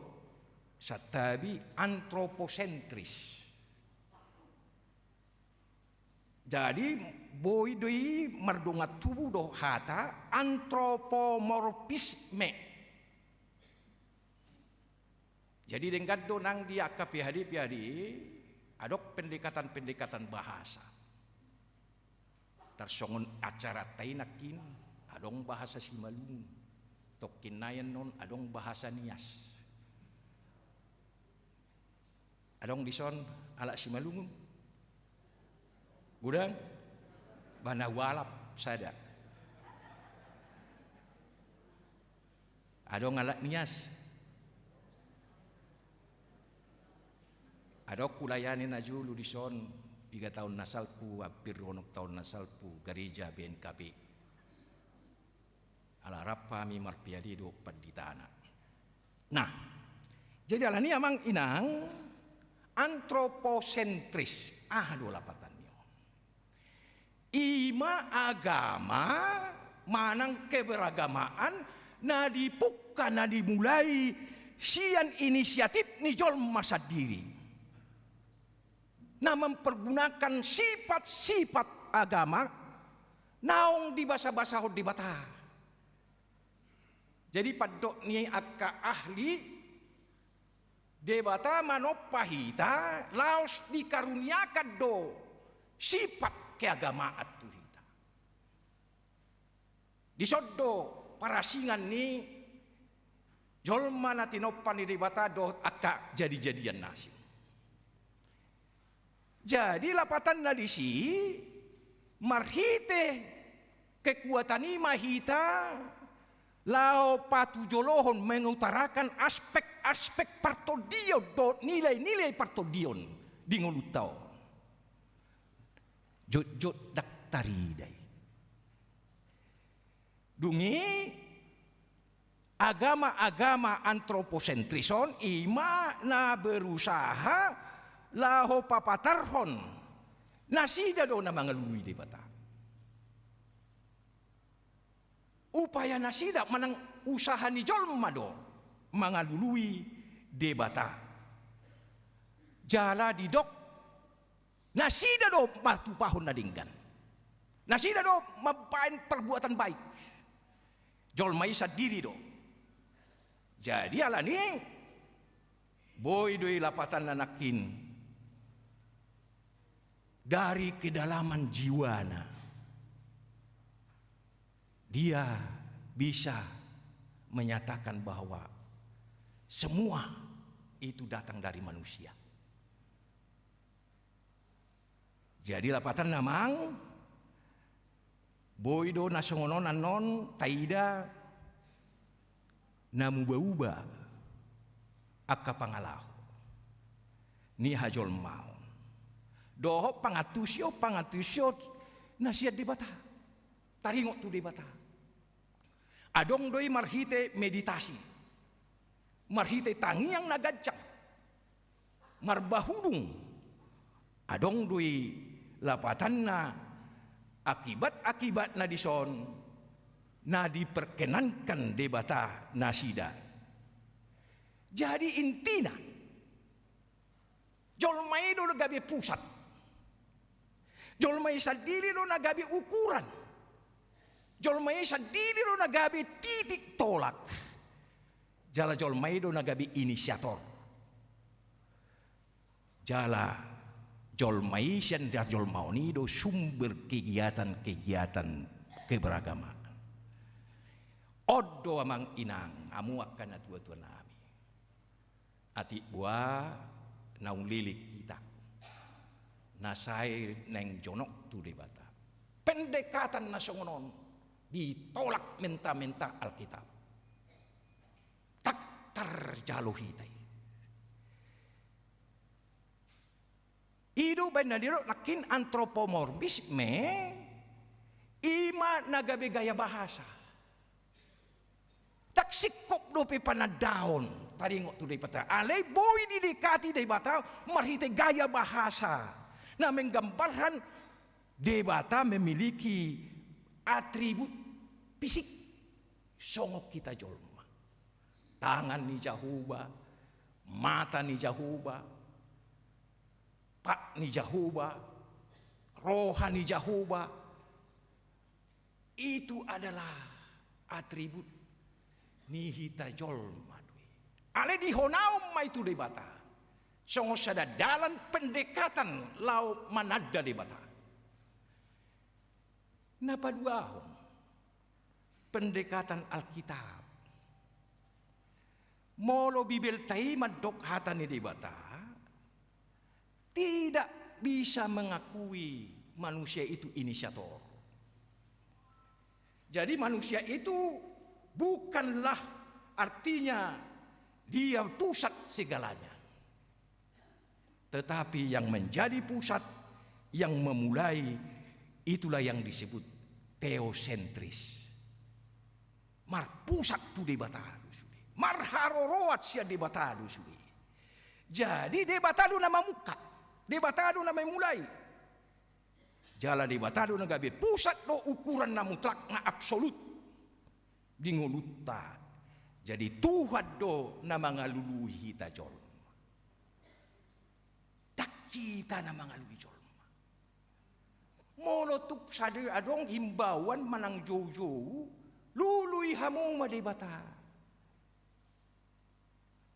santabi antroposentris. Jadi boi do i mardongan tubu dohot hata antropomorfisme. Jadi denggan do nang di angka P H D, P H D i, adong pendekatan-pendekatan bahasa. Tarsongon acaranta i nangkin, adong bahasa Simalungun. Tongkin nai annon adong bahasa Nias. Adong dison halak Simalungun? Godang? Ba na hualap sada. Adong halak Nias? Adong hulayani na jolo dison, piga taon na salpu, hampir onom taon na salpu, gareja B N K B. Ala rap hami mar-P H D dohot panditana. Nah, jadi alani amang inang, antroposentris, aha do lapatan ni on? I ma agama manang keberagamaan na dipungka, na dimulai sian inisiatif ni jolma sandiri, na mempergunakan sifat-sifat agama naung dibasabasahon Debata. Jadi pandok ni angka ahli, Debata manompa hita laos dikaruniakan do sifat keagamaan tu hita. Dison do parasingan ni jolma na tinompa ni Debata dohot angka jadi-jadian na asing. Jadi lapatanna disi, marhite kekuatan i ma hita laho patujolohon, mengutarakan aspek-aspek partondion dohot nilai-nilai partondion di ngolunta on. Jotjot ndang tarida i. Dung i, agama-agama antroposentris on i ma na berusaha laho papatarhon Nasida do na mangalului Debata. Upaya nasida manang usaha ni jolma do mangalului Debata. Jala didok nasida do matupahon na denggan. Nasida do mambaen perbuatan baik. Jolma i sandiri do. Jadi alani boi do i lapatanna nangkin dari kedalaman jiwana dia bisa menyatakan bahwa semua itu datang dari manusia. Jadi lapatanna amang, boi do na songon on annon taida na muba-uba angka pangalaho ni hajolmaon dohot pangantusion, pangantusion na sian Debata. Taringot tu Debata. Adong do i marhite meditasi, marhite tangiang na ganjang, marbahulung. Adong do i lapatanna akibat-akibatna dison na diperkenankan Debata nasida. Jadi intina, jolma i do na gabe pusat. Jolma i sandiri do na gabe ukuran. Jolma i sandiri do na gabe titik tolak. Jala jolma i do na gabe inisiator. Jala jolma i sian hajolmaon i do sumber kegiatan-kegiatan keberagamaan. On do amang inang, hamu angka natua-tua nami. Atik boha naung leleng hita na sai naeng jonok tu Debata, pendekatan na songon on ditolak menta-menta Alkitab. Ndang tarjalo hita i. I do umbaen na nidok nangkin antropomorfisme, i ma na gabe gaya bahasa. Ndang singkop dope panandaon taringot tu Debata. Alai boi didekati Debata marhite gaya bahasa na menggambarkan Debata memiliki atribut fisik songon hita jolma. Tangan ni Jahowa, mata ni Jahowa, pat ni Jahowa, roha ni Jahowa, itu adalah atribut ni hita jolma do i. Alai dihonaon ma i tu Debata songon sada dalan pendekatan laho mananda Debata. Na paduahon, pendekatan Alkitab. Molo Bibelta i mandok hata ni Debata, tidak bisa mengakui manusia itu inisiator. Jadi manusia itu bukanlah artinya dia pusat segalanya. Tetapi yang menjadi pusat, yang memulai, itulah yang disebut teosentris. Marpusat tu Debata do sude. Marharoroan sian Debata do sude. Jadi Debata do na mamungka, Debata do na memulai. Jala Debata do na gabe pusat dohot ukuran na mutlak, na absolut di ngolunta. Jadi Tuhan do na mangalului hita jolma. Ndang hita na mangalului jolma. Molo tung sada adong himbauan manang joujou, lului hamu ma Debata.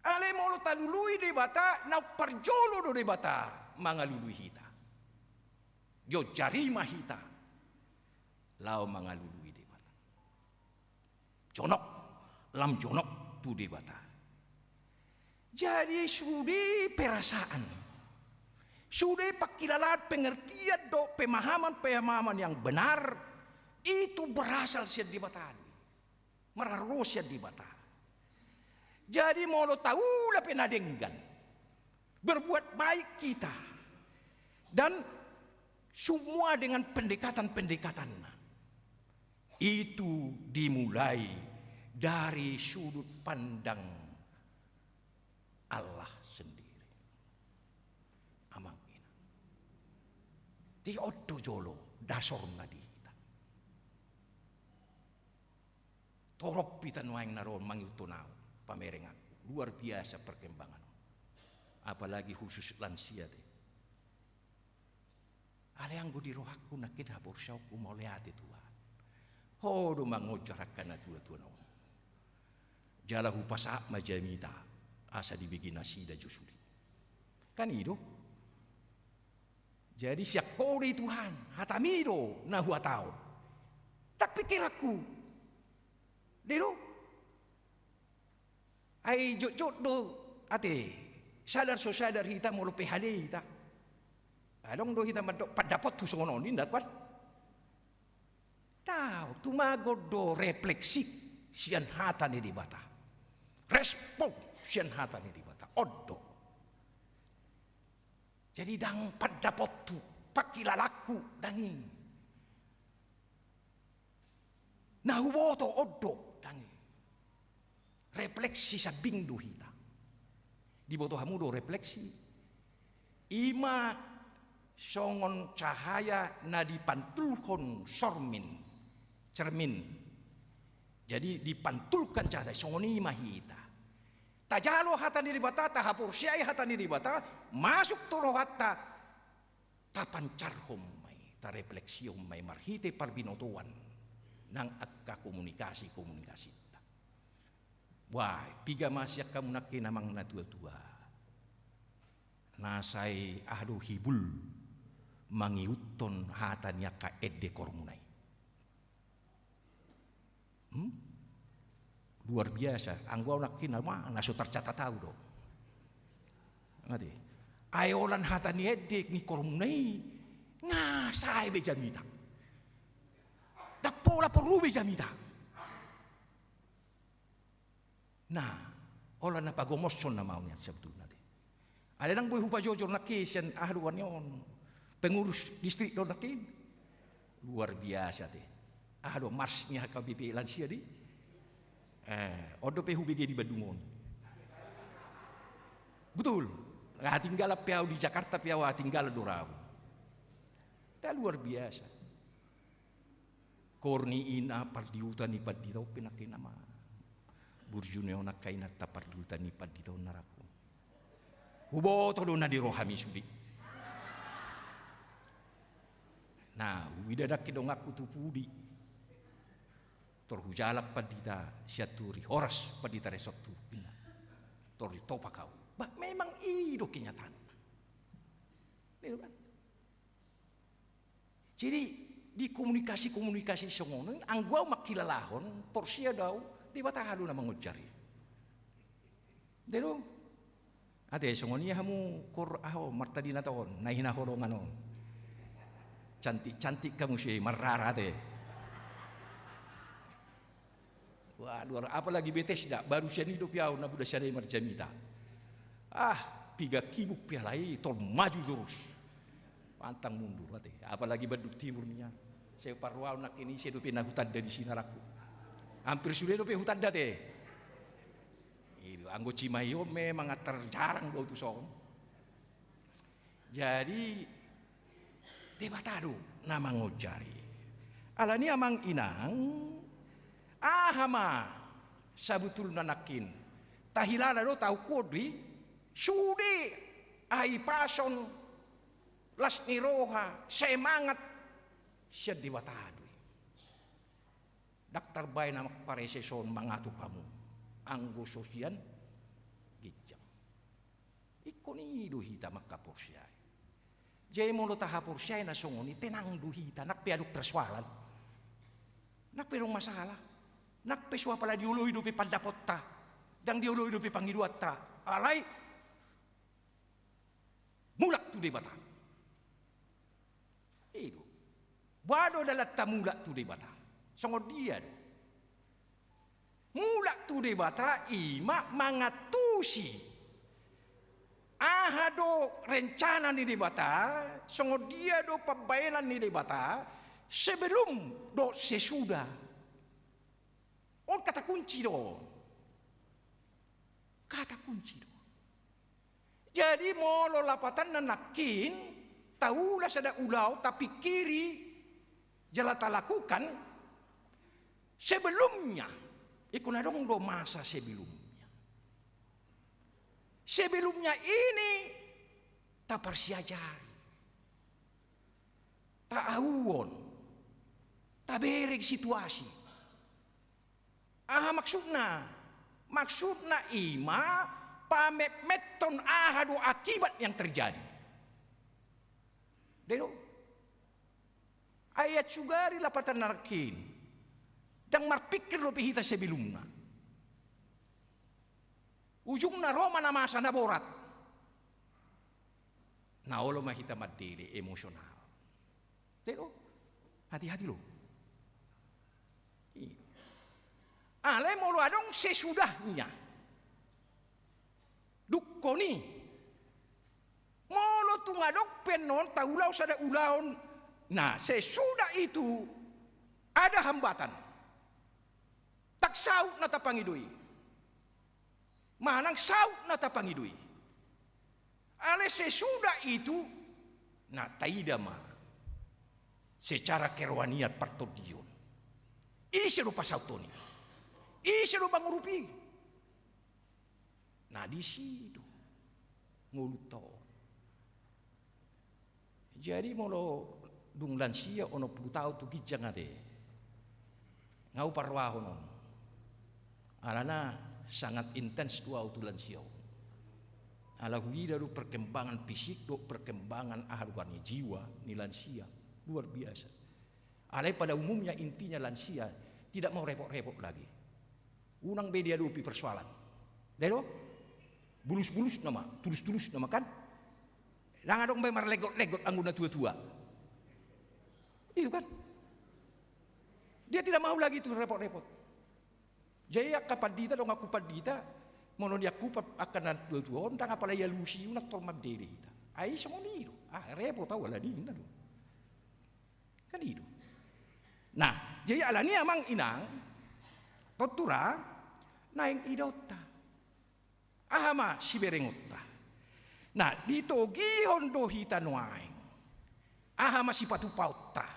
Alai molo talului Debata, naung parjolo do Debata mangalului hita. Dionjari ma hita laho mangalului Debata. Jonok, lam jonok tu Debata. Jadi sude perasaan, sude pangkilalaan, pengertian dohot pemahaman-pemahaman yang benar itu berasal sian Debata do i. Marharoro sian Debata. Jadi molo taula pe na denggan, berbuat baik kita, dan semua dengan pendekatan-pendekatanna, itu dimulai dari sudut pandang Allah sendiri. Amang inang. Di on do jolo dasorna di hita. Torop hita nuaeng na ro on mangihuthon ahu, pamerenganku. Luar biasa perkembangan on. Apalagi khusus lansia te. Alai anggo di rohangku nangkin haporseaonku mauliate Tuhan. Ho do mangonjar angka natuatua na on. Jala hupasahat ma jamita asa dibege nasida jo sude. Kan i do. Jadi sian Ho do i Tuhan, hataMi do na huhatahon. Ndang pikiranku. Dai do. Ai jotjot do ate, sadar so sadar hita molo pe hale hita. Adong do hita mandok pandapothu songon on, inda kan? Daong, tumagon do refleksi sian hata ni Debata. Respon sian hata ni Debata. On do. Jadi ndang pandapothu, pangkilalanku, ndang i. Na huboto on do, ndang i. Refleksi sambing do hita. Diboto hamu do refleksi? I ma songon cahaya na dipantulhon sormin, cermin. Jadi dipantulkan cahaya, songon i ma hita. Tajalo hata ni Debata, tahaporseai hata ni Debata, masuk tu rohanta, tapancarhon ma i, tarefleksihon ma i marhite parbinotoan nang angka komunikasi-komunikasinta. Wah, piga ma sian hamu nangkin amang natuatua na sai aha do hibul mangihuthon hata ni angka ende kormuna i. Hmm? Luar biasa. Anggo ahu nangkin, ma, na so tarcatat ahu do. Ngerti? Ai holan hata ni ende ni kormuna i, nga sae be jamita. Ndang pola porlu be jamita. Nah, holan na pagomoshon na mau nian sebetulna te. Alai ndang boi hupajojor nangkin sian aha do ni on. Pengurus distrik do nangkin. Luar biasa te. Aha do mars ni H K B P lansia di. Eh, on dope hubege di Bandung on. Betul. Hatinggalan pe ahu di Jakarta pe ahu hatinggalan do ra ahu. Dah luar biasa. Korni ina pardiuta ni pandita on pe nangkin nama. Burju ni on angka inanta pardiuta ni pandita on na rangku. Huboto do na di rohami sude. Nah, huida nangkin donganku tu pudi. Tor hujalang pandita Sianturi, horas pandita Resort tu. Tor ditopak ahu. Bah, memang i do kenyataanna. Betul kan? Jadi di komunikasi-komunikasi songon on, anggo ahu mangkilalahon, porsea do ahu, Debata do na mangonjar i. Ate do. Ate songon i hamu kor aho martadinata on, na hinaholongan on. Cantik-cantik hamu muse marrara ate. Wah, luar, apalagi Betesda, baru sian i dope ahu na bulan sada i marjamita. Ah, piga kibuk pe alai tol maju torus. Pantang mundur ate. Apalagi Bandung Timur nian. Sai parrohaon nangkin ise dope na hutanda disi na rangku. Hampir sude dope hutanda ate. Ido, anggo Cimahi on memang antar jarang do tu son. Jadi Debata do na mangonjar i. Alani amang inang, aha ma sabutulna nangkin? Tahilala do, taungkon do i, sude hahipason, las ni roha, semangat sian Debata do i. Ndang tarbaen amang parese son mangatur hamu anggo so sian ginjang. Ingkon i do hita mangkaporseai. Jadi molo tahaporseai na songon i, tenang do hita, ndang pe adong persoalan. Ndang pe adong masalah. Ndang pe so apala dioloi dope pandapotta, ndang dioloi dope pangidoanta. Alai mulak tu Debata. I do. Boha do dalanta mulak tu Debata? Songon dia do? Mulak tu Debata i ma mangantusi aha do rencana ni Debata, songon dia do pambaenan ni Debata, sebelum dohot sesudah. On kata kunci do. Kata kunci do. Jadi molo lapatanna nangkin, taula sada ulaon, tapingkiri, jala talakukan sebelumnya. Ingkon adong do masa sebelumnya. Sebelumnya ini taparsiajari, taauhon, tabereng situasi. Aha maksudna? Maksudna i ma pametmethon aha do akibat yang terjadi. Dai do? Ai sugari lapatan na nangkin, ndang marpingkir dope hita sebelumna. Ujungna ro ma na masa na borat. Na olo ma hita mandele emosional. Dai do? Hati-hati lo. Iya. Alai molo adong sesudahnya. Dungkon i. Molo tung adong pe annon taula sada ulaon, na sesudah itu ada hambatan. Ndang saut na tapangido i. Manang saut na tapangido i. Alai sesudah itu, na taida ma secara kerohanian partondion. Ise do pasauthon i? Ise do mangurupi i? Na disi do ngolunta on. Jadi molo dung lansia onom pulu taon tu ginjang ate, nga huparrohahon on. Alana sangat intens do au tu lansia on. Ala huida do perkembangan fisik dohot perkembangan aha do kan, jiwa ni lansia luar biasa. Alai pada umumnya intinya lansia tidak mau repot-repot lagi. Unang be diadopi persoalan. Dai do? Bulus-bulus nama, tulus-tulus nama kan? Ndang adong be marlegot-legot anggo na tua-tua. Itu kan? Dia tidak mau lagi itu repot-repot. Jadi angka pandita, donganku pandita, molo niangkup angka na tua-tua on, ndang apala dialusi, unang tong mandele hita. Ai songon i do. Ah, repot au alani ninna do. Kan i do. Nah, jadi alani amang inang, tontu ra naeng idaonta. Aha ma siberengonta? Nah, ditogihon do hita nuaeng. Aha ma sipatupaonta?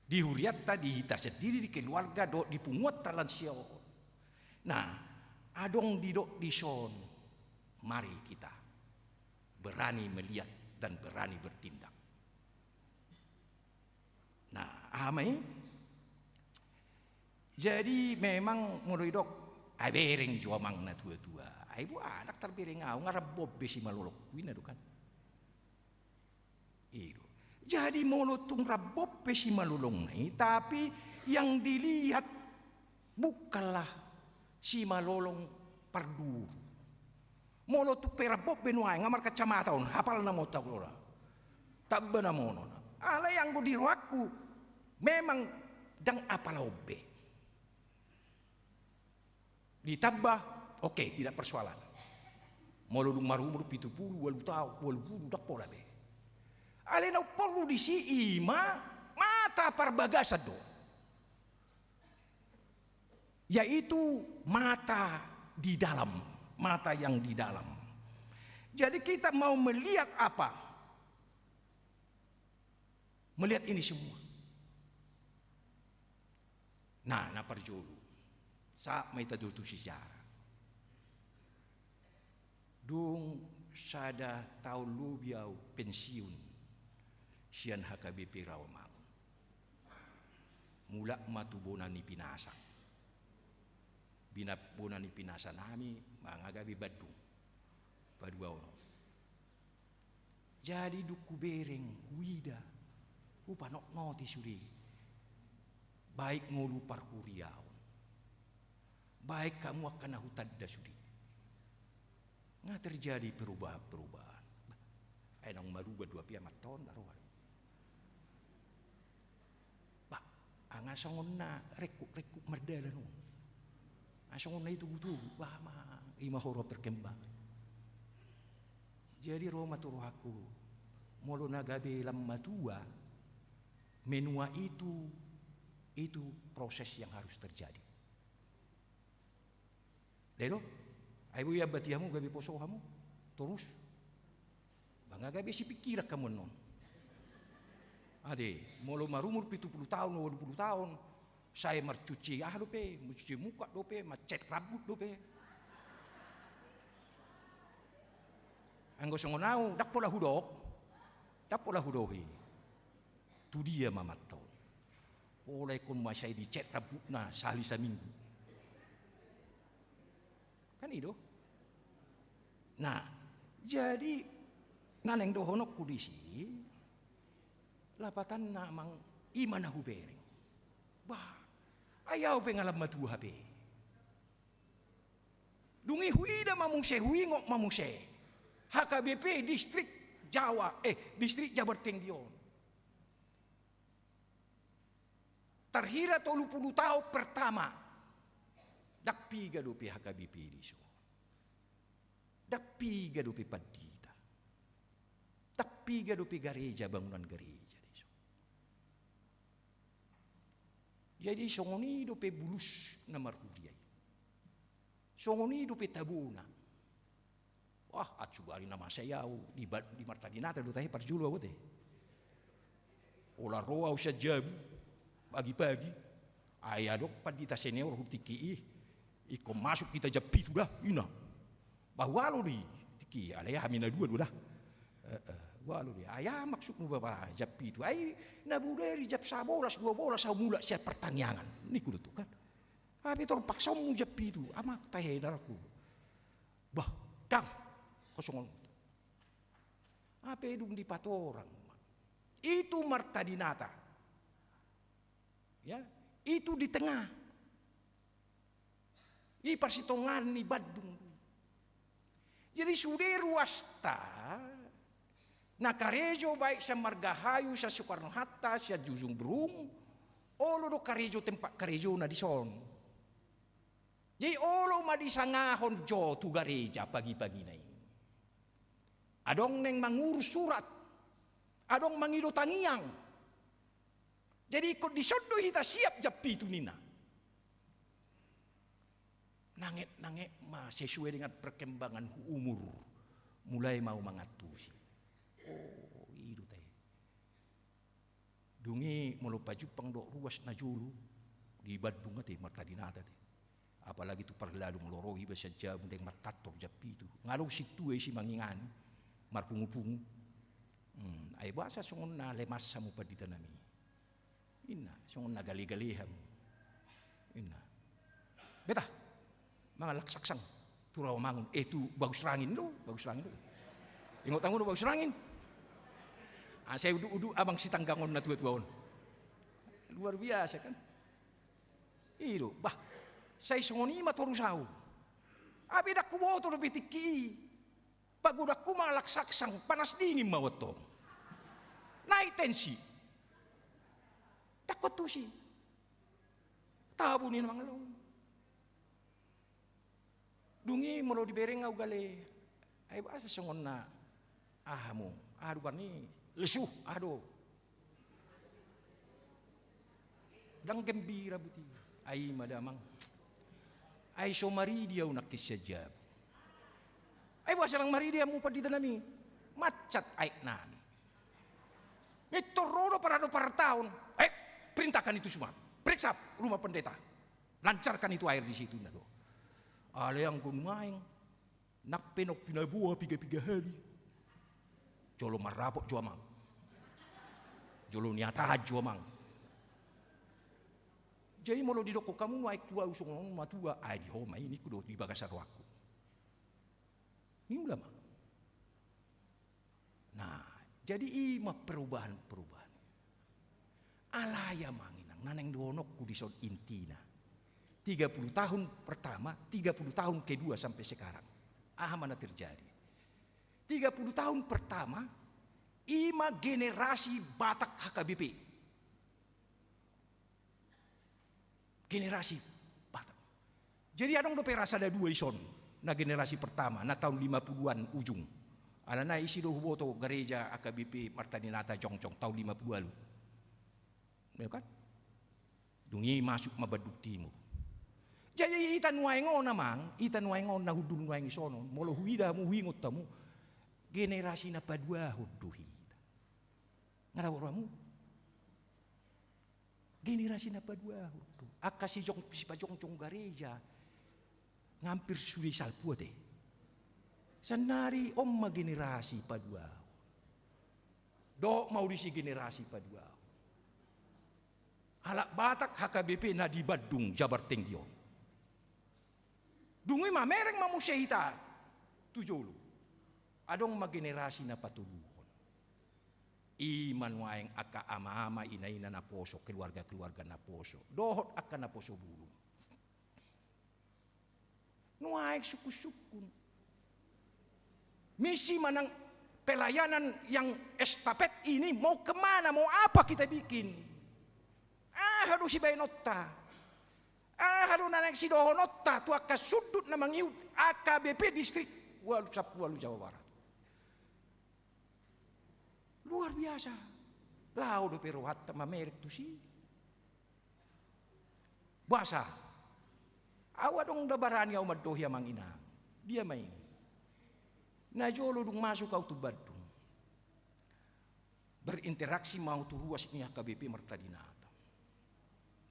Di hurianta, di hita sendiri, di keluarga, dohot di punguanta lansia on. Nah, adong didok dison, mari kita berani melihat dan berani bertindak. Nah, aha ma i? Jadi memang molo didok, ai bereng jo amang na tua-tua. Ai boha, ndang tarbereng au, nga rap be simalolongku, inna do kan. I do. Jadi molo tung rap be simalolongna i, tapi yang dilihat bukanlah simalolong parduhur. Molo tung pe rap be nuaeng, nga markacamata on, apal nama on tagola. Tamba nama on. Alai anggo di rohangku, memang ndang apala on be. Ditamba, oke, tidak persoalan. Molo dung marumur pitu pulu, ualu taon, ualu pulu, ndang pola be. Alai na porlu disi i ma mata parbagasan do. Yaitu mata di dalam, mata yang di dalam. Jadi kita mau melihat apa? Melihat ini semua. Nah, na parjolo. Sahat ma hita tu sejarah. Dung sada taon lobi au pensiun sian H K B P Rawamangun. Mulak ma tu bona ni pinasak. Bina bona ni pinasak nami mangagabe Bandung. Paduahon. Jadi dung hubereng, huida, hupanotnoti sude. Baik ngolu parhuriaon. Baik hamu angka na hutanda sude. Nga terjadi perubahan-perubahan. Bah, ai naung marubah do api amat on, baru. Bah, nga songon na rengkuk-rengkuk mardalan on. Nga songon na i togu-togu, bah, ma, i ma huroha perkembangan. Jadi ro ma tu rohangku, molo na gabe lam matua, menua itu, itu proses yang harus terjadi. Dai do? Ai boi ambati hamu gabe poso hamu torus. Nga gabe sipingkiran hamu annon. Ate, molo marumur pitu pulu taon, ualu pulu taon, sai marcuci aha dope, marcuci muka dope, marcat rambut dope. Anggo songon au, ndang pola hudok, ndang pola hudohi. Tu dia ma amanta on? Pola ingkon ma sai dicat rambutna sahali saminggu. Kan i do. Nah, jadi na naeng dohononku disi, lapatanna amang, i ma na hubereng. Bah, ai au pe nga lam matua hape. Dung i huida ma muse, huingot ma muse, H K B P distrik Jawa, eh, distrik Jabar Tinggi on. Tarhira tolu pulu taon pertama, ndang piga dope H K B P dison. Ndang piga dope pandita. Ndang piga dope gareja, bangunan gareja dison. Jadi songon i dope bulus na marhuria i. Songon i dope tabona. Wah, ansubari na masa i au di, di Marta Dinata do tahe parjolo au te. Ola ro au sian jabu pagi-pagi. Ai adong pandita senior hu tingki i. Ingkon masuk hita jam pitu da, ina. Bah, ualu do i tingki i, alai hami na dua do da. Ualu do i. Ai aha maksudmu bapa jam pitu? Ai na bodari jam sabolas dua bolas au mulak sian partangiangan, ningku do tu kan. Hape tor paksaonmu jam pitu, amang tahe na rangku. Bah, ndang, kosongon. Hape dung dipatorang ma, i tu Marta Dinata. Ya, i tu di tengah. I parsitongaan ni Bandung. Jadi sude ruasta na karejo baik sian Margahayu, sian Soekarno Hatta, sian Ujung Berung, olo do karejo tempat karejona dison. Jadi olo ma disangahon jo tu gareja pagi-pagina i. Adong naeng mangurus surat, adong mangido tangiang. Jadi ingkon dison do hita siap jam pitu ninna. Nanget-nanget ma sesuai dengan perkembangan umur, mulai ma au mangantusi. Oh, i do tahe. Dung i molo pajumpang dohot ruas na jolo di Bandung ate, Marta Dinata ate. Apalagi tu parlalu molo ro iba sian jabu naeng markantor jam pitu. Nga adong sintua i simangingani, marpungu-pungu. Hmm, ai boasa songon na lemas hamu pandita nami? Inna, songon na gale-gale hamu. Inna. Beta, mangalak saksang tu Rawamangun, eh, tu Bagusrangin do, Bagusrangin do. Ingot hamu do Bagusrangin? Ah, sai uduk-uduk abang sitanggang on na tua-tua on. Luar biasa kan? I do, bah, sai songon i ma torus au. Hape ndang huboto dope tingki i. Pagodangku mangalak saksang, panas dingin ma au antong. Naik tensi. Ndang huantusi. Tabo ninna mangalong. Dung i molo dibereng au gale, ai boasa songon na aha hamu, aha do goarna i, lesu, aha do. Ndang gembira buti. Ai i ma damang. Ai so maridi au nangkin sian jabu. Ai boasa ndang maridi hamu pandita nami? Mansat aek nami. Mintor ro do parado partaon. Eh, perintahkan itu semua. Periksa rumah pendeta. Lancarkan itu air di situ, na do. Alai anggo nuaeng, nang pe naung pinaboa piga-piga hali, jolo marrapot jo amang. Jolo niatahan jo amang. Jadi molo didokkon hamu nuaeng tu au songon on matua, ai di ho ma i ningku do di bagasan rohangku. Niula ma. Nah, jadi i ma perubahan-perubahan. Alai amang inang, na naeng dohononku dison intina. Tiga puluh tahun pertama, tiga puluh tahun kedua sampai sekarang. Aha ma na terjadi? Tiga puluh tahun pertama, i ma generasi Batak H K B P. Generasi Batak. Jadi adong dope rasa na dua ison, na generasi pertama, na tahun lima puluhan ujung. Alana isi do huboto gareja H K B P Marta Dinata jongjong tahun lima puluh ualu. Iyo kan? Dung i masuk ma Bandung Timur. Jadi hita nuaeng on amang, hita nuaeng on na hundul nuaeng ison on, molo huida hamu, huingot hamu, Generasi na paduahon do hita. Nga dapot hamu? Generasi na paduahon do. Angka sijong, sipajongjong gareja nga hampir sude salpu ate. Sannari on ma generasi paduahon. Dohot ma ulisi generasi paduahon. Halak Batak H K B P na di Bandung, Jabar Tinggi on. Dung i mamereng ma muse hita tu jolo. Adong ma generasi na patoluhon. I ma nuaeng angka ama-ama, ina-ina na poso, keluarga-keluarga na poso, dohot angka na poso bulung. Nuaeng sungkun-sungkun. Misi manang pelayanan yang estafet ini mau kemana, mau apa kita bikin? Aha do sibaenonta? Aha do na naeng sidohononta tu angka sundut na mangihut H K B P distrik ualu, sampulu ualu Jawa Barat? Luar biasa. Laho dope rohanta mamereng tusi. Boasa? Au adong da barani au mandohi, amang inang. Dia ma i? Na jolo dung masuk au tu Bandung, berinteraksi ma au tu ruas ni H K B P Marta Dinata.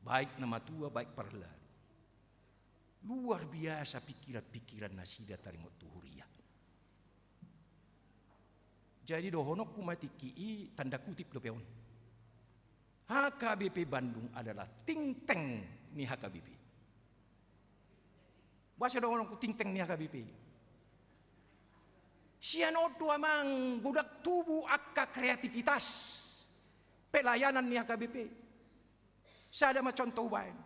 Baik na matua, baik parlalu. Luar biasa pikiran-pikiran nasida taringot tu huria. Jadi dohononku ma tingki i, tanda kutip dope on. H K B P Bandung adalah think tank ni H K B P. Boasa dohononku think tank ni H K B P? Sian on do, amang, godang tubu angka kreativitas pelayanan ni H K B P. Sada ma contoh ubaen.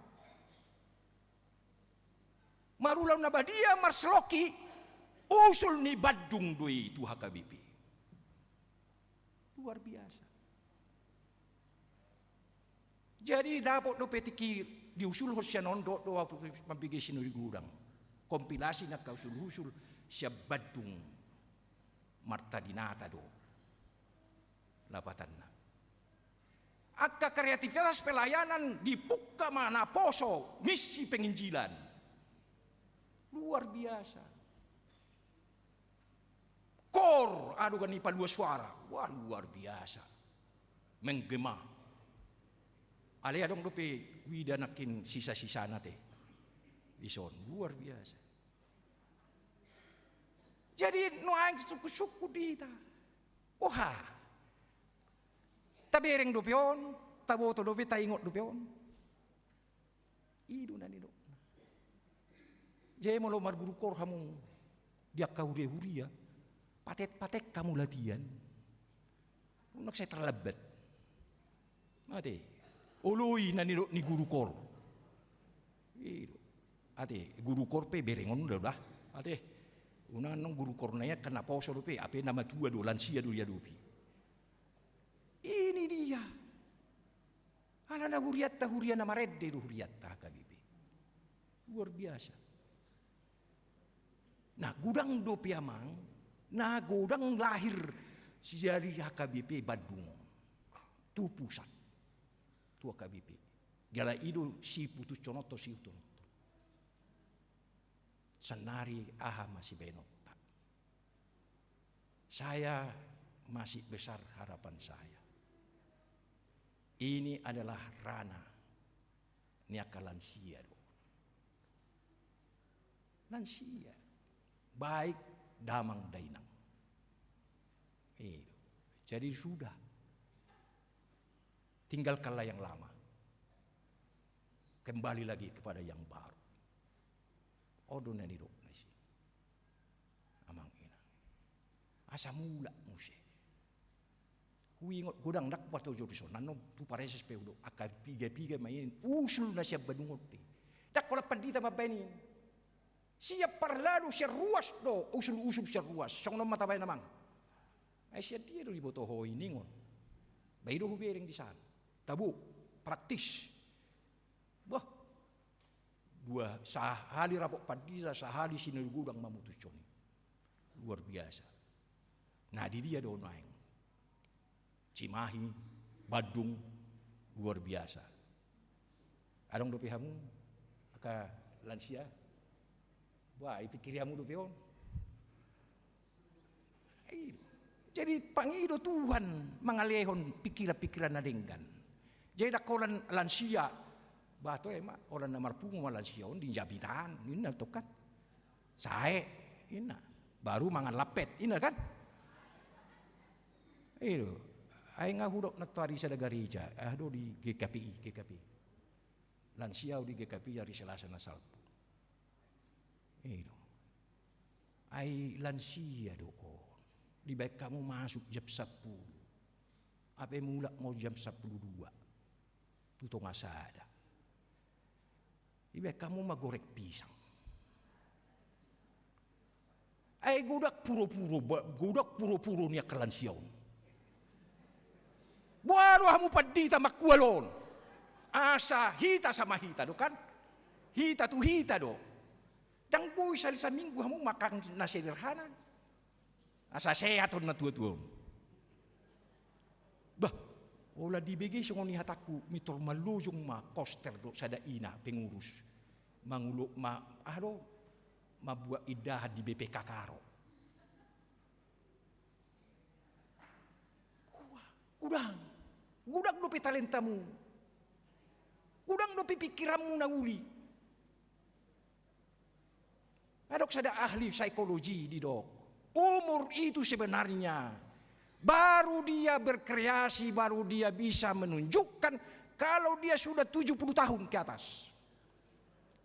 Marulaon na badia marseloki, usul ni Bandung do i tu H K B P. Luar biasa. Jadi dapot dope tingki diusulhon sian on, dohot do au mambege sinuri godang. Kompilasi ni angka usul-usul sian Bandung Marta Dinata do lapatanna. Angka kreativitas pelayanan dipungka ma naposo misi penginjilan. Luar biasa. Kor, adong ni paluas suara. Wah, luar biasa. Menggema. Alai adong dope huida nangkin sisa-sisana te. Dison, luar biasa. Jadi nuaeng sungkun-sungkun di hita. Oha. Tabereng dope on, taboto dope, taingot dope on. I do na nidokna. Jadi molo marguru kor hamu di angka huria-huria, patek-patek hamu latihan. Unang sai tarlambat. Ate. Oloi na nidok ni guru kor. I do. Ate, guru kor pe berengon do da. Ate. Unang annon guru kor na i angka na poso dope, hape na matua do, lansia do diadopi. Ini dia. Alana hurianta huria na marende do hurianta H K B P. Luar biasa. Na godang dope, amang, na godang lahir sian H K B P Bandung on. Tu pusat. Tu H K B P. Jala i do siputushononta, siutuhononta. Sannari aha ma sibaenonta? Saya masih besar harapan saya. Ini adalah ranah ni angka lansia do. Lansia. Baik damang dainang. I do. Jadi sudah. Tinggalkanlah yang lama. Kembali lagi kepada yang baru. On do na nidokna i. Amang inang. Asa mulak muse. Huingot godang, ndang hupatojou dison, annon tu Pareses pe hudok, angka piga-piga ma i, usul na sian Bandung on do i. Ndang holan pandita mambaen i. Sian parlalu, sian ruas do, usul-usul sian ruas. Songon on ma tabaen, amang. Ai sian dia do diboto ho i ningon? Ba i do hubereng di san. Tabo, praktis. Bah. Dua, sahali rapot pandita, sahali sinuri godang mamutushon i. Luar biasa. Na di dia do nuaeng? Cimahi, Bandung, luar biasa. Adong dope hamu angka lansia? Wah, ipikiri hamu dope on. I do. Jadi pangido Tuhan mangalehon pikiran-pikiran na denggan. Jadi ndang holan lansia, bah toe ma, holan na marpungu ma lansia on di jaminan, ninna tong kan. Sae, ninna. Baru mangan lapet, ninna kan. I do. Ai nga hudok nantoari sada gareja, aha do di G K P I, G K P I. Lansia au di G K P I ari Selasa na salpu. I do. Ai lansia do on. Dibaen hamu masuk jam sampulu. Hape mulak ma jam sampulu dua. Tu tonga sada. Dibaen hamu magoreng pisang. Ai godang puro-puro, ba-, godang puro-puro ni angka lansia on. Boha do hamu pandita mangkual on. Asa hita sama hita do kan? Hita tu hita do. Ndang boi sahali saminggu hamu makan na sederhana. Asa sehat on na tua-tua on. Bah, holan dibege songon i hatangku, mintor mallojong ma koster dohot sada ina pengurus. Mangulok ma, aha do, mambuat indahan di B P K Karo. Godang, godang dope talentamu. Godang dope pikiranmu na uli. Adong sada ahli psikologi didok, umur itu sebenarnya baru dia berkreasi, baru dia bisa menunjukkan kalau dia sudah tujuh puluh tahun ke atas.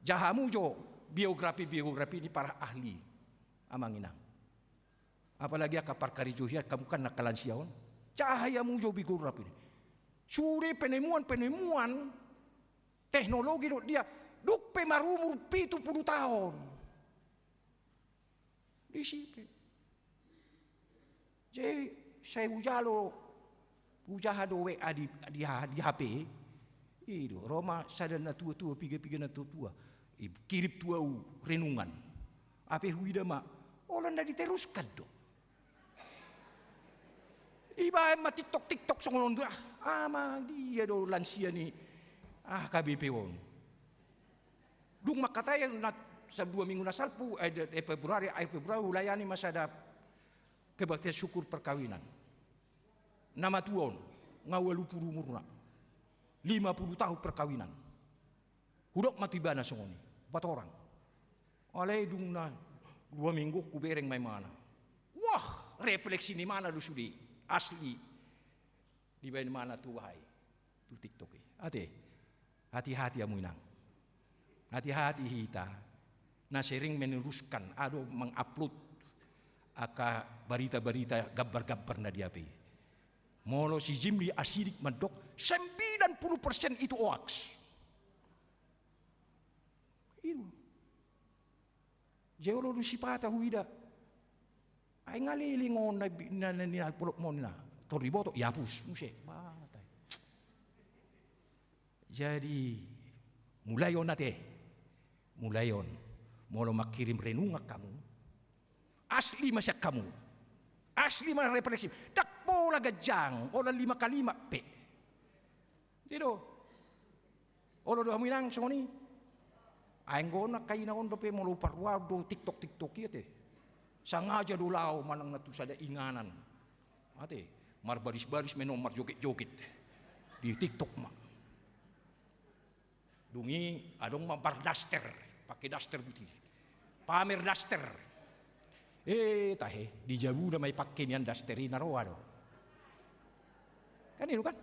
Jaha hamu jo biografi-biografi ni para ahli, amang inang. Apalagi angka parkarejo hian, hamu kan angka lansia on. Jaha hamu jo biografi ni. Sude penemuan-penemuan teknologi dohot dia, dung pe marumur pitu puluh taon. Disi pe. Jadi, sai hujalo, hujaha do W A di, di, di H P. I do, ro ma sada na tua-tua, piga-piga na tua-tua. Dikirim tu au renungan. Hape huida ma, holan na diteruskan do. Dibaen ma TikTok, TikTok songon on do. Ah, amang dia do lansia ni, ah, K B P on. Dung mangkatai na sa-, dua minggu na salpu, eh, de-, eh, Februari, akhir Februari, hulayani ma sada kebaktian syukur perkawinan. Na matua on, nga ualu pulu umurna. Lima pulu taon perkawinan. Hudok ma tu ibana songon i, patorang. Alai dung na dua minggu hubereng ma imana. Wah, refleksi ni imana do sude, asli. Dibaen imana tu aha i, tu TikTok i. Ate, hati-hati hamu inang. Hati-hati hita. Na sering meneruskan, aha do, mengupload angka barita-barita, gambar-gambar na di H P. Molo si Jimli Asidik mandok, sembilan puluh persen itu hoax. I do. Jolo do sipata huida. Ai nga leleng on na, na, na, na polopmon na. Tor diboto, dihapus. Muse, batai. Jadi, mulai on ate. Mulai on. Molo mangkirim renungan hamu. Asli ma sian hamu. Asli ma refleksi. Ndang pola ganjang, holan lima kalimat pe. I do. Olo do hamu inang songon i. Ai anggo on angka ina on dope molo parrohaon do TikTok, TikTok i ate. Sangaja do laho manang na tu sada inganan. Ate, marbaris-baris ma i on, marjoget-joget. Di TikTok ma. Dung i adong ma bardaster, pake daster buti. Pamer daster. Eh, tahe, di jabuna ma i pake nian daster i na roa do. Kan i do kan?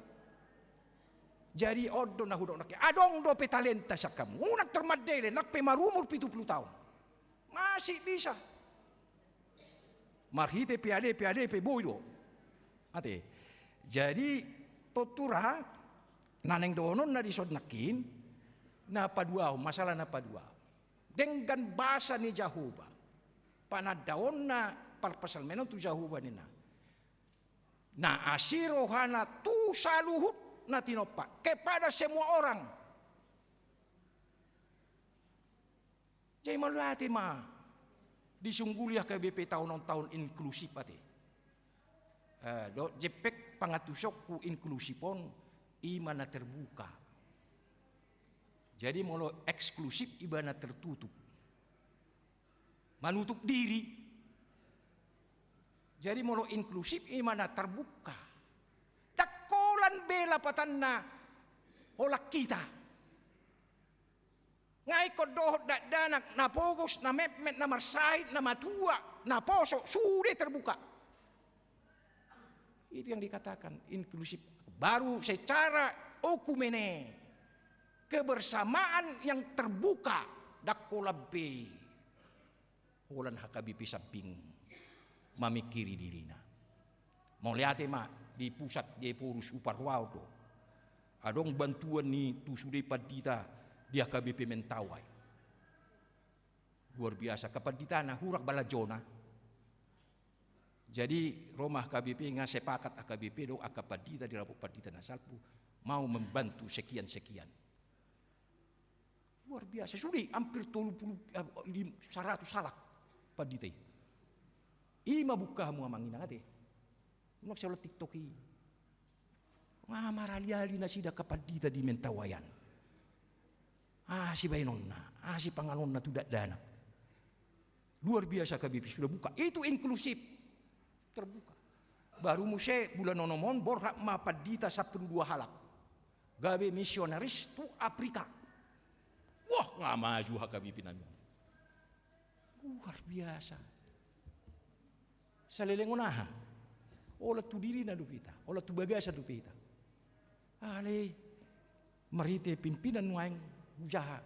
Jadi on do na hudok nangkin. Adong dope talenta sian hamu. Unang tor mandele, nang pe marumur pitu pulu taon. Masih bisa. Marhite P A D, P A D pe boi do. Ate. Jadi, tontu ra, na naeng dohononna dison nangkin, na paduahon, masalah na paduahon. Denggan basa ni Jahowa. Panandaonna parpsalmen on tu Jahowa ninna. Na asi rohana tu saluhut na tinompa, kepada semua orang. Jadi mauliate ma disungguli H K B P taon on taon inklusif ate. Eh, dohot jempek pangantusonku inklusif on, i ma na terbuka. Jadi molo eksklusif i ma na tertutup. Manutup diri. Jadi molo inklusif i ma na terbuka. Ndang holan be lapatanna holan hita. Nga ingkon dohot dakdanak, na pogos, na metmet, na marsahit, na matua, na poso, sude terbuka. Itu yang dikatakan inklusif. Baru secara oikumene, kebersamaan yang terbuka, ndang holan be holan H K B P Samping mamingkiri dirina. Mauliate ma di pusat Diaporus Uparwao do. Adong bantuan ni tu sude pandita di H K B P Mentawai. Luar biasa, angka pandita na hurang balanjona. Jadi ro ma H K B P nga sepakat H K B P do angka pandita di rapat pandita na salpu mau membantu sekian-sekian. Luar biasa, sude hampir tolu pulu, eh, lim-, saratus halak pandita i. I ma buka hamu amang inang ate. Unang sai holan TikTok i. Nga maraliali nasida angka pandita di Mentawai an. Aha sibaenonna, aha sipanganonna tu dakdanak. Luar biasa H K B P sudah buka. Itu inklusif. Terbuka. Baru muse bulan onom on borhat ma pandita sampulu dua halak. Gabe misionaris tu Afrika. Wah, nga maju H K B P nami. Luar biasa. Saleleng on aha? Holan tu dirina dope hita, holan tu bagasan dope hita. Alai marhite pimpinan nuaeng usaha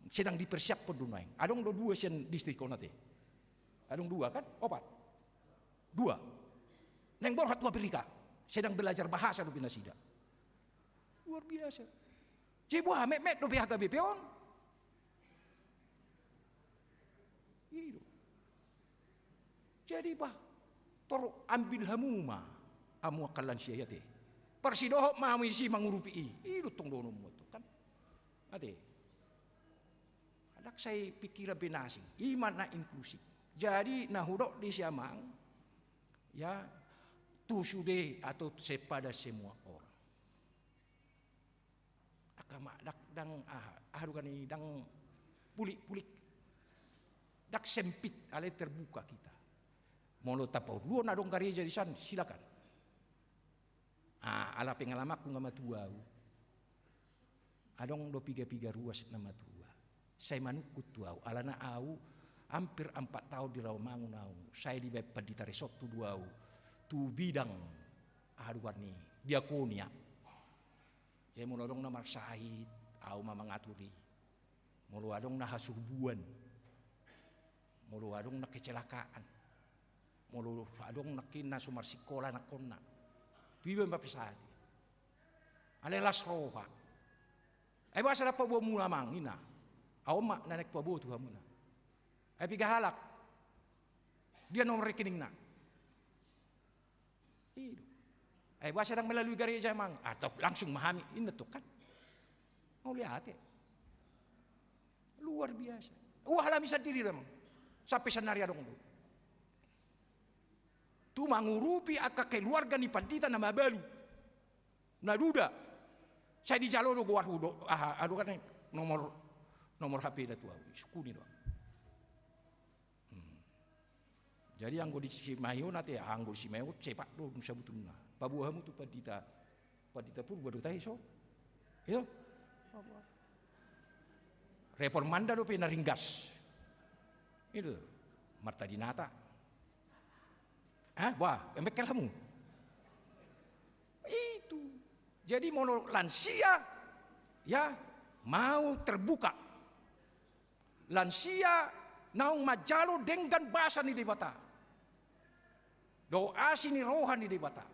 sedang dipersiapkan do nuaeng. Adong do dua sian distrik on ate. Adong dua kan? Opat. Dua. Naeng borhat tu Afrika. Sedang belajar bahasa dope nasida. Luar biasa. Jadi boha, metmet dope H K B P on. I do. Jadi bah, tor ambil hamu ma, hamu angka lansia i ate. Parsidohot ma hamu disi mangurupi i. I do tong dohononmu tong kan. Ate. Ndang sai pikiran be na asing. I ma na inklusif. Jadi na hudok disi amang, ya, tu sude atau kepada semua orang. Angka ma, ndang, ndang, aha, aha do kan i, ndang pulik-pulik. Ndang sempit, alai terbuka kita. Molo taparluan adong gareja di san, silakan. Ah, ala pengalamanku nga matua au. Adong do piga-piga ruas na matua. Sai manungkun tu au, alana au hampir ampat taon di Rawamangun au. Sai dibaen pandita resort tu do au. Tu bidang, aha do kan i, diakonia. Jadi molo adong na marsahit, au ma mangatur i. Molo adong na hasuhubuan. Molo adong na kecelakaan. Molo adong nangkin na so marsikola anakkonna. Tu iba ma pasahat i. Alai las roha. Ai boasa ndang paboamuna amang ina. Au ma na naeng paboa tu hamuna. Ai piga halak. Dia nomor rekeningna. I do. Ai boasa ndang melalui gareja amang, atau langsung ma hami, inna tong kan. Mauliate. Luar biasa. Uah alami sandiri amang. Sampe sannari adong do. Tu mangurupi angka keluarga ni pandita na mabalu. Na duda. Sai dijalo do goarhu do, aha, adu kan nomor, nomor H P na tu au. Sukuni do. Hmm. Jadi anggo di Simahion ate, anggo di Simahion sepak do nunga sabutulna. Paboa hamu tu pandita, pandita Purba do tahe so. Iyo. Reformanda dope na ringgas. Itu. Marta Dinata. Eh, wah, embekkel hamu. Itu. Jadi molo lansia, ya, mau terbuka. Lansia naung manjalo denggan basa ni Debata dohot asi ni roha ni Debata.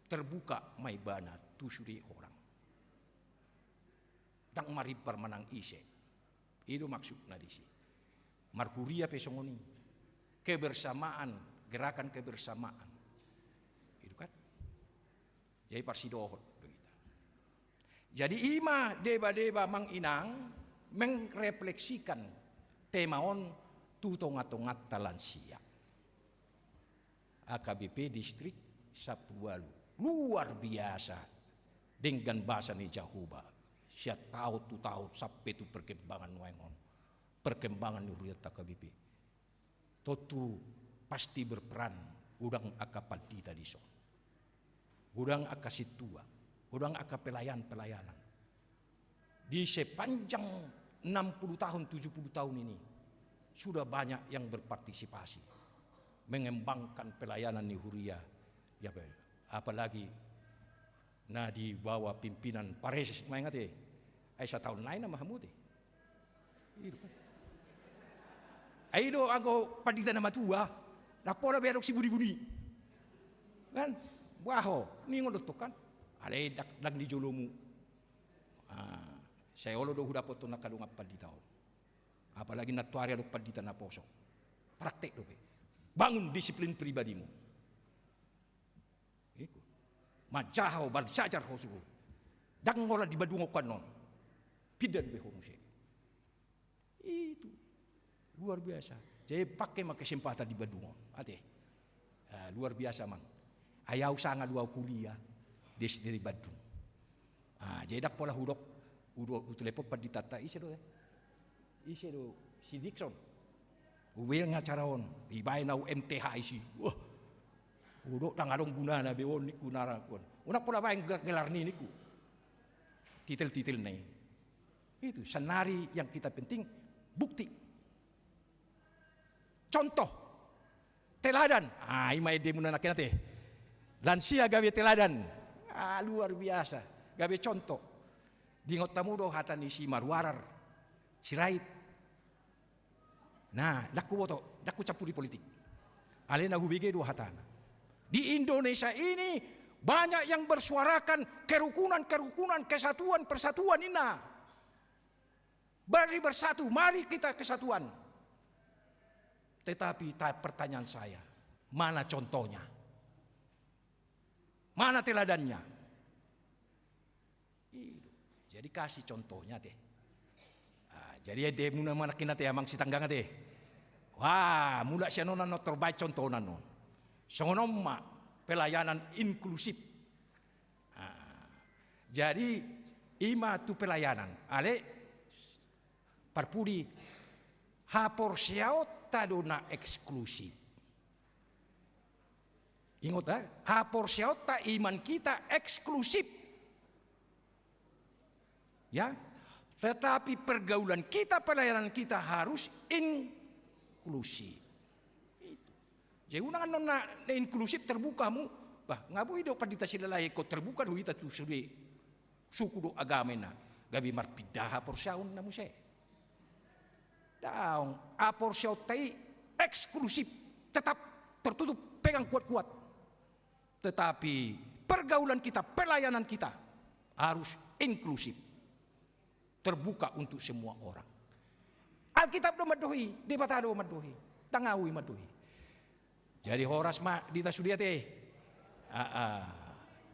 Terbuka ma ibana tu sude orang. Ndang marimpar manang ise. I do maksudna disi. Marhuria pe songon i. Kebersamaan, gerakan kebersamaan. I do kan? Jadi parsidohot do hita. Jadi i ma deba-deba amang inang merefleksikan tema on tu tonga-tonganta lansia. H K B P distrik sampulu ualu. Luar biasa denggan basa ni Jahowa. Sian taon tu taon sampe tu perkembangan nuaeng on. Perkembangan ni hurianta H K B P. Tontu pasti berperan godang angka pandita dison. Godang angka sintua, godang angka pelayan-pelayanan. Di sepanjang enam puluh tahun, tujuh puluh tahun ini, sudah banyak yang berpartisipasi mengembangkan pelayanan di huria. Ya, apalagi na di bawah pimpinan paresis, ma ingot e. Ai sataon nai nama hamu te. I do. Ai do anggo pandita na matua, ndang pola be adong sibuni-buni. Kan? Bah ho, ningon do tong kan. Alai ndang, ndang di jolomu. Ah, sai olo do hudapothon angka dongan pandita on. Apalagi nantoari adong pandita na poso. Praktek dope. Bangun disiplin pribadimu. Iku. Manjaha ho, manjajar ho suhut. Ndang holan di Bandung on kan non. Pinda dope ho muse. Itu. Luar biasa. Jadi pake ma kesempatan di Bandung on. Ate. Ah, luar biasa, Mang. Ai au sanga do au kuliah di S D di Bandung. Ah, jadi ndang pola hudok, hudok, hutelepon panditanta, ise do, eh? Ise do, si Dikson. Hubereng acara on, dibaen au M T H disi. Wah. Hudok ndang adong gunana be on ningku nara kuan. Unang pola baen ge-, gelar ni ningku. Titel-titel na i. Itu, sannari yang kita penting bukti. Contoh. Teladan. Ah, i ma endemuna nangkin ate. Lansia gabe teladan. Ah, luar biasa. Gabe contoh. Diingot hamu do hata ni si Maruarar Sirait. Nah, ndang huboto, ndang hucampuri politik. Alai na hubege do hatana. Di Indonesia ini banyak yang bersuarakan kerukunan, kerukunan, kesatuan, persatuan, ninna. Mari bersatu, mari kita kesatuan. Tetapi ta-, pertanyaan saya, mana contohnya? Mana teladannya? I do. Jadi kasih contohnya te. Ah, jadi endemuna ma nangkin ate, Amang Sitanggang ate. Wah, mulak sian on annon tor baen contohna annon. Songon on ma pelayanan inklusif. Ah, jadi i ma tu pelayanan. Alai parpudi, haporseaonta do na eksklusif. Ingot, eh? Haporseaonta, iman kita eksklusif. Ya, tetapi pergaulan kita, pelayanan kita harus inklusif. Itu. Jadi unang annon na, na inklusif terbuka hamu. Bah, nga boi do pandita Silalahi ingkon terbuka do hita tu sude suku dohot agama, ninna, gabe marpinda haporseaonna muse. Daong, haporseaonta i eksklusif, tetap tertutup, pegang kuat-kuat. Tetapi pergaulan kita, pelayanan kita harus inklusif, terbuka untuk semua orang. Alkitab do mandok i, Debata do mandok i, ndang au i mandok i. Jadi horas ma di hita sude ate. Ah, ah.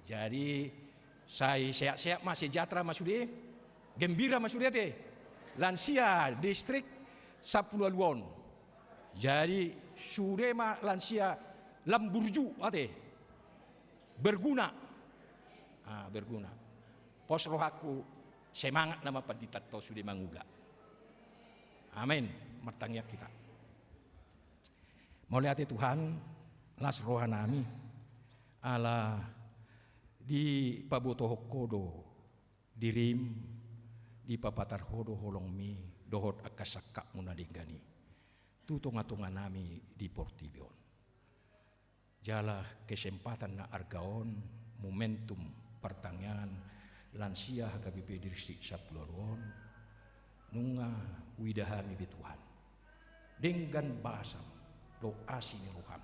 Jadi sai sehat-sehat ma, sejahtera ma sude, gembira ma sude ate. Lansia distrik sampulu ualu on. Jadi sude ma lansia lam burju ate. Berguna. Ah, berguna. Pos rohangku, semangat nama panditanta on sude mangula. Amin. Martangiang hita. Mauliate Tuhan, las rohanami, ala dipabotohon Ho do dirim, dipapatar Ho do holongmi dohot angka sangkapmu na denggan i tu tonga-tonganami di portibi on. Jala kesempatan na arga on, momentum partangiangan lansia H K B P Distrik sampulu ualu on, nunga huida hami be Tuhan, denggan basam dohot asi ni roham,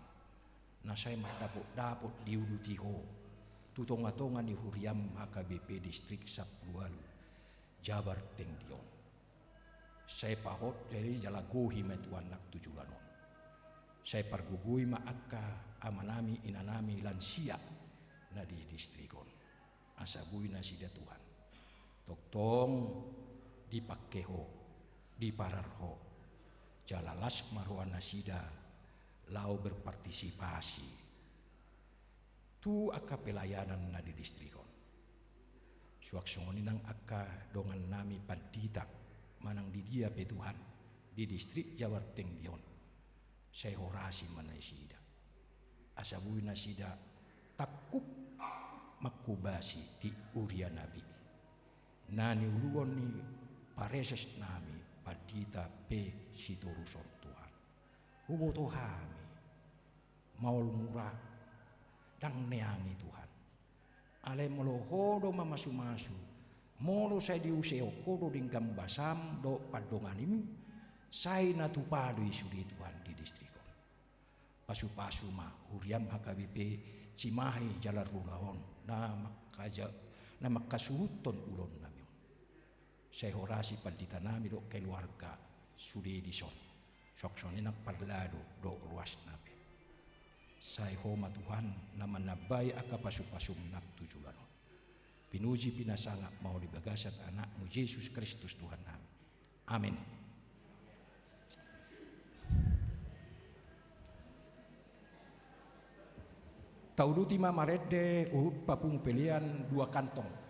na sai mardapot-dapot diuduti Ho tu tonga-tonga ni huriam H K B P Distrik sampulu ualu Jabar Tengdi on. Sai pahot jadi jala gohi ma Tuhan nang tu joloan on. Sai pargogoi ma angka amanami, inanami, lansia na di distrik on. Asa boi nasida Tuhan tongtong dipangke Ho, diparar Ho, jala las ma roha nasida laho berpartisipasi tu angka pelayanan na di distrik on. Suang songon i nang angka dongannami pandita manang di dia pe Tuhan di distrik Jabar Tengdi on. Sai horasi ma nasida, asa boi nasida tangkup manghobasi di huria nabi na niuluhon ni pareses nami Pandita P Sitoruson, Tuhan. Huboto hami maol mura, ndang neang i, Tuhan. Alai molo Ho do mamasumasu, molo sai diusehon Ho do denggan basam dohot pandonganim, sai na tupa do i sude, Tuhan, di distrik on. Pasupasu ma huriam H K B P Cimahi jala Rula on, na mangkaja-, na manghasuhuthon ulaon nami on. Sai horasi pandita nami dohot keluarga sude dison. Suang songon i nang parlalu dohot ruasna pe. Sai Ho ma, Tuhan, na manambai angka pasupasum nang tu joloan on. Pinuji pinasangap ma Ho di bagasan Anakmu Jesus Kristus Tuhan nami. Amin. Tauduti ma marende huhut papungu pelean dua kantong.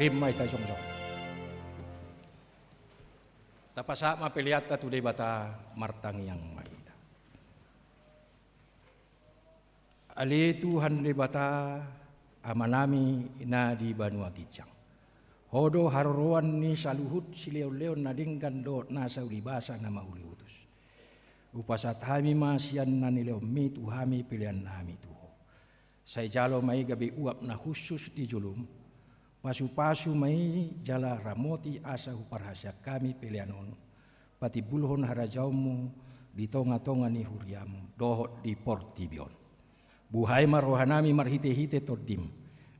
Rap ma hita jongjong. Tapasahat ma peleanta tu Debata, martangiang ma hita. Ale Tuhan Debata, Amanami na di banua ginjang. Ho do haroroan ni saluhut sileonleon na denggan dohot nasa ulibasa na mauliutus. Hupasahat hami ma sian na nilehonmi tu hami peleannami tu Ho. Sai jalo ma i gabe uap na hushus di jolom. Pasupasu ma i jala ramoti asa huparhaseang hami pelean on patimbulhon harajaonmu di tongatonga ni huriam dohot di portibi on. Buhai ma rohanami marhitehite Tondim,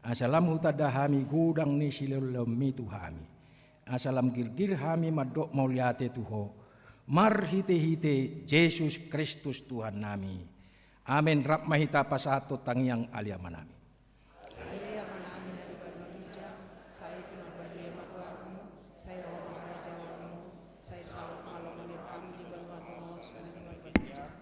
asa lam hutanda hami godang ni sileonleonmi tu hami, asa lam girgir hami mandok mauliate tu Ho, marhitehite Jesus Kristus Tuhannami. Amen. Rap ma hita pasahathon tangiang, Ale Amanami. Ale Amanami na di banua ginjang, sai pinarbadia ma goarmu, sai ro ma harajaonmu, sai saut ma lomo ni roham di banua tonga on songon na di banua ginjang.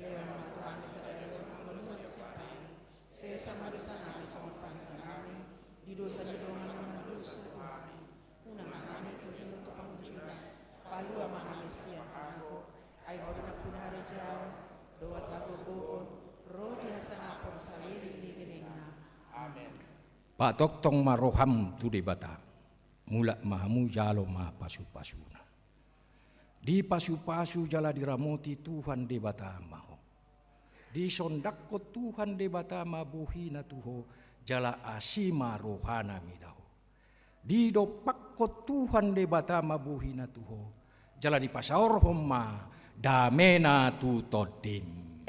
Lehon ma tu hami sadari on hangoluan siapari. Sesa ma dosanami songon panesanami di dosa ni dongan na mardosa tu hami. Unang ma hami togihon tu pangunjunan. Palua ma hami sian pangago. Ai Ho do nampuna harajaon dohot hagogoon ro di hasangapon saleleng ni lelengna. Amen. Patongtong ma roham tu Debata. Mulak ma hamu jalo ma pasupasuna. Dipasupasu jala diramoti Tuhan Debata ma ho. Disondangkon Tuhan Debata ma bohina tu ho, jala asi ma rohana mida ho. Didompakkon Tuhan Debata ma bohina tu ho, jala dipasaorhon ma damena tu tondim.